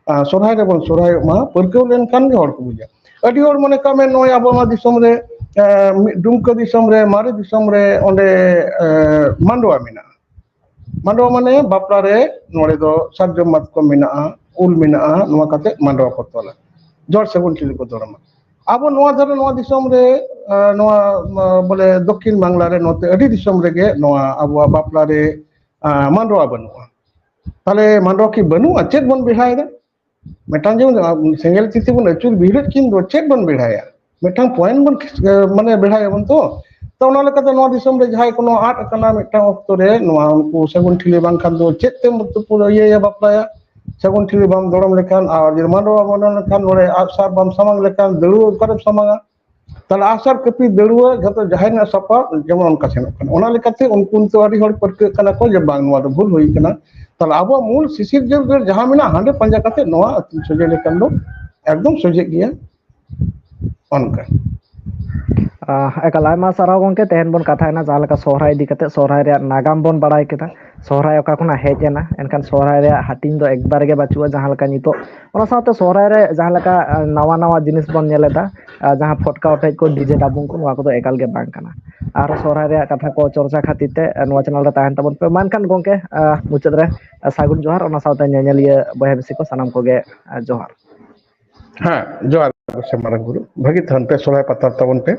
ᱟᱨ ᱥᱚᱨᱦᱟᱭ ᱨᱮᱵᱚᱱ ᱥᱚᱨᱦᱟᱭᱚᱜ ᱢᱟ, ᱯᱟᱹᱨᱠᱟᱹᱣ ᱞᱮᱱᱠᱷᱟᱱ ᱜᱮ ᱦᱚᱲ ᱠᱚ ᱵᱩᱡᱟ᱾ ᱟᱹᱰᱤ ᱦᱚᱲ, ᱢᱚᱱᱮ ᱠᱟᱜ ᱢᱮ, ᱱᱚᱜᱼᱚᱭ ᱟᱵᱚ ᱱᱚᱣᱟ ᱫᱤᱥᱚᱢ ᱨᱮ, ᱮ, ᱢᱤᱫ ᱰᱩᱢᱠᱟᱹ ᱫᱤᱥᱚᱢ ᱨᱮ, ᱢᱟᱨᱮ ᱫᱤᱥᱚᱢ ᱨᱮ, ᱚᱸᱰᱮ, ᱮ, ᱢᱟᱰᱣᱟ ᱢᱮᱱᱟᱜᱼᱟ᱾ ᱢᱟᱰᱣᱟ ᱢᱟᱱᱮ ᱵᱟᱯᱞᱟ ᱨᱮ ᱱᱚᱰᱮ ᱫᱚ ᱥᱟᱨᱡᱚᱢ ᱢᱟᱛᱠᱚᱢ ᱢᱮᱱᱟᱜᱼᱟ, ᱩᱞ ᱢᱮᱱᱟᱜᱼᱟ, ᱱᱚᱣᱟ ᱠᱟᱛᱮ ᱢᱟᱰᱣᱟ ᱠᱚ ᱛᱚᱞᱟ, ᱡᱚᱲ ᱥᱟᱹᱜᱩᱱ ᱴᱷᱤᱞᱤ ᱠᱚ ᱫᱚᱨᱚᱢᱟ᱾ ᱟᱵᱚ ᱱᱚᱣᱟ ᱫᱷᱟᱨᱮ, ᱱᱚᱣᱟ ᱫᱤᱥᱚᱢ ᱨᱮ, ᱮ, ᱱᱚᱣᱟ, ᱮ, ᱵᱚᱞᱮ ᱫᱚᱠᱠᱷᱤᱱ ᱵᱟᱝᱞᱟ ᱨᱮ ᱱᱚᱛᱮ ᱟᱹᱰᱤ ᱫᱤᱥᱚᱢ ᱨᱮᱜᱮ ᱱᱚᱣᱟ ᱟᱵᱚᱣᱟᱜ ᱵᱟᱯᱞᱟ ᱨᱮ, ᱮ, ᱢᱟᱰᱣᱟ ᱵᱟᱹᱱᱩᱜᱼᱟ᱾ ᱛᱟᱦᱞᱮ ᱢᱟᱰᱣᱟ ᱠᱤ ᱵᱟᱹᱱᱩᱜᱼᱟ? ᱪᱮᱫ ᱵᱚᱱ ᱵᱮᱲᱦᱟᱭᱮᱫᱟ? ᱢᱤᱫᱴᱟᱝ ᱡᱮᱢᱚᱱ ᱥᱮᱸᱜᱮᱞ ᱛᱤ ᱛᱮᱵᱚᱱ ᱟᱹᱪᱩᱨ ᱵᱤᱦᱩᱨᱮᱫ ᱠᱤᱱ ᱫᱚ, ᱪᱮᱫ ᱵᱚᱱ ᱵᱮᱲᱦᱟᱭᱟ? ᱢᱤᱫᱴᱟᱝ ᱯᱚᱭᱮᱱᱴ ᱵᱚᱱ, ᱮ, ᱢᱟᱱᱮ, ᱵᱮᱲᱦᱟᱭᱟᱵᱚᱱ ᱛᱚ᱾ ᱛᱚ, ᱚᱱᱟ ᱞᱮᱠᱟᱛᱮ ᱱᱚᱣᱟ ᱫᱤᱥᱚᱢ ᱨᱮ ᱡᱟᱦᱟᱸᱭ ᱠᱚ ᱱᱚᱣᱟ ᱟᱫ ᱟᱠᱟᱱᱟ ᱢᱤᱫᱴᱟᱝ ᱚᱠᱛᱚ ᱨᱮ, ᱱᱚᱣᱟ ᱩᱱᱠᱩ ᱥᱟᱹᱜᱩᱱ ᱴᱷᱤᱞᱤ ᱵᱟᱝᱠᱷᱟᱱ ᱫᱚ ᱪᱮᱫ ᱛᱮᱢ ᱛᱩᱯᱩ ᱤᱭᱟᱹᱭᱟ, ᱵᱟᱯᱞᱟᱭᱟ? ᱥᱟᱹᱜᱩᱱ ᱴᱷᱤᱞᱤ ᱵᱟᱢ ᱫᱚᱲᱚᱢ ᱞᱮᱠᱷᱟᱱ, ᱟᱨ ᱡᱩᱫᱤ ᱢᱟᱰᱣᱟ ᱵᱟᱢ ᱫᱚᱲᱚᱢ ᱞᱮᱠᱷᱟᱱ, ᱱᱚᱰᱮ ᱟᱜᱼᱥᱟᱨ ᱵᱟᱢ ᱥᱟᱢᱟᱝ ᱞᱮᱠᱷᱟᱱ, ᱫᱟᱹᱲᱩᱣᱟᱹ ᱚᱠᱟᱨᱮᱢ ᱥᱟᱢᱟᱝᱟ? ᱛᱟᱦᱞᱮ ᱟᱜᱼᱥᱟᱨ, ᱠᱟᱹᱯᱤ, ᱫᱟᱹᱲᱩᱣᱟᱹ ᱡᱷᱚᱛᱚ ᱡᱟᱦᱟᱸᱭ ᱨᱮᱱᱟᱜ ᱥᱟᱯᱟᱵ ᱡᱮᱢᱚᱱ ᱚᱱᱠᱟ ᱥᱮᱱᱚᱜ ᱠᱟᱱᱟ᱾ ᱚᱱᱟ ᱞᱮᱠᱟᱛᱮ ᱩᱱᱠᱩ ᱱᱤᱛᱚᱜ ᱟᱹᱰᱤ ᱦᱚᱲ ᱯᱟᱹᱨᱠᱟᱹᱜ ᱠᱟᱱᱟ ᱠᱚ ᱡᱮ ᱵᱟᱝ, ᱱᱚᱣᱟ ᱫᱚ ᱵᱷᱩᱞ ᱦᱩᱭ ᱠᱟᱱᱟ᱾ ᱛᱟᱦᱞᱮ ᱟᱵᱚᱣᱟᱜ ᱢᱩᱞ ᱥᱤᱥᱤᱨ ᱡᱟᱹᱨ ᱡᱟᱦᱟᱸ ᱢᱮᱱᱟᱜᱼᱟ, ᱦᱟᱸᱰᱮ ᱯᱟᱸᱡᱟ ᱠᱟᱛᱮ ᱱᱚᱣᱟ ᱟᱹᱛᱤᱧ ᱥᱚᱡᱷᱮ ᱞᱮᱠᱷᱟᱱ ᱫᱚ ᱮᱠᱫᱚᱢ ᱥᱚᱡᱷᱮᱜ ᱜᱮᱭᱟ᱾ ᱚᱱᱠᱟ᱾ ᱟᱦ, ᱮᱠᱟᱞ ᱟᱭᱢᱟ ᱥᱟᱨᱦᱟᱣ ᱜᱚᱢᱠᱮ᱾ ᱛᱮᱦᱮᱧ ᱵᱚᱱ ᱠᱟᱛᱷᱟᱭᱮᱱᱟ ᱡᱟᱦᱟᱸ ᱞᱮᱠᱟ ᱥᱚᱦᱨᱟᱭ ᱤᱫᱤ ᱠᱟᱛᱮ, ᱥᱚᱦᱨᱟᱭ ᱨᱮᱭᱟᱜ ᱱᱟᱜᱟᱢ ᱵᱚᱱ ᱵᱟᱲᱟᱭ ᱠᱮᱫᱟ, ᱥᱚᱦᱨᱟᱭ ᱚᱠᱟ ᱠᱷᱚᱱᱟᱜ ᱦᱮᱡ ᱮᱱᱟ, ᱮᱱᱠᱷᱟᱱ ᱥᱚᱦᱨᱟᱭ ᱨᱮᱭᱟᱜ ᱦᱟᱹᱴᱤᱧ ᱫᱚ ᱮᱠᱵᱟᱨ ᱜᱮ ᱵᱟᱹᱪᱩᱜᱼᱟ ᱡᱟᱦᱟᱸ ᱞᱮᱠᱟ ᱱᱤᱛᱚᱜ᱾ ᱚᱱᱟ ᱥᱟᱶᱛᱮ ᱥᱚᱦᱨᱟᱭ ᱨᱮ ᱡᱟᱦᱟᱸ ᱞᱮᱠᱟ, ᱟ, ᱱᱟᱣᱟ ᱱᱟᱣᱟ ᱡᱤᱱᱤᱥ ᱵᱚᱱ ᱧᱮᱞ ᱮᱫᱟ, ᱟ, ᱡᱟᱦᱟᱸ ᱯᱷᱚᱴᱠᱟ ᱚᱴᱮᱡ ᱠᱚ, ᱰᱤᱡᱮ ᱰᱟᱵᱩᱝ ᱠᱚ, ᱱᱚᱣᱟ ᱠᱚᱫᱚ ᱮᱠᱟᱞ ᱜᱮ ᱵᱟᱝ ᱠᱟᱱᱟ᱾ ᱟᱨ ᱥᱚᱦᱨᱟᱭ ᱨᱮᱭᱟᱜ ᱠᱟᱛᱷᱟ ᱠᱚ ᱪᱚᱨᱪᱟ ᱠᱷᱟᱹᱛᱤᱨ ᱛᱮ, ᱟ, ᱱᱚᱣᱟ ᱪᱮᱱᱮᱞ ᱨᱮ ᱛᱟᱦᱮᱱ ᱛᱟᱵᱚᱱ ᱯᱮ᱾ ᱢᱟ ᱮᱱᱠᱷᱟᱱ ᱜᱚᱢᱠᱮ, ᱟ, ᱢᱩᱪᱟᱹᱫ ᱨᱮ, ᱟ, ᱥᱟᱹᱜᱩᱱ ᱡᱚᱦᱟᱨ, ᱚᱱᱟ ᱥᱟᱶᱛᱮ ᱧᱮᱧᱮᱞᱤᱭᱟᱹ ᱵᱚᱭᱦᱟ ᱢᱤᱥᱤ ᱠᱚ ᱥᱟᱱᱟᱢ ᱠᱚᱜᱮ, ᱟ, ᱡᱚᱦᱟᱨ᱾ ᱦᱮᱸ, ᱡᱚᱦᱟᱨ ᱜᱮ ᱢᱟᱨᱟᱝ ᱵᱩᱨᱩ, ᱵᱷᱟᱹᱜᱤ ᱛᱟᱦᱮᱱ ᱯᱮ, ᱥᱚᱦᱨᱟᱭ ᱯᱟᱛᱟ ᱛᱟᱵᱚᱱ ᱯᱮ᱾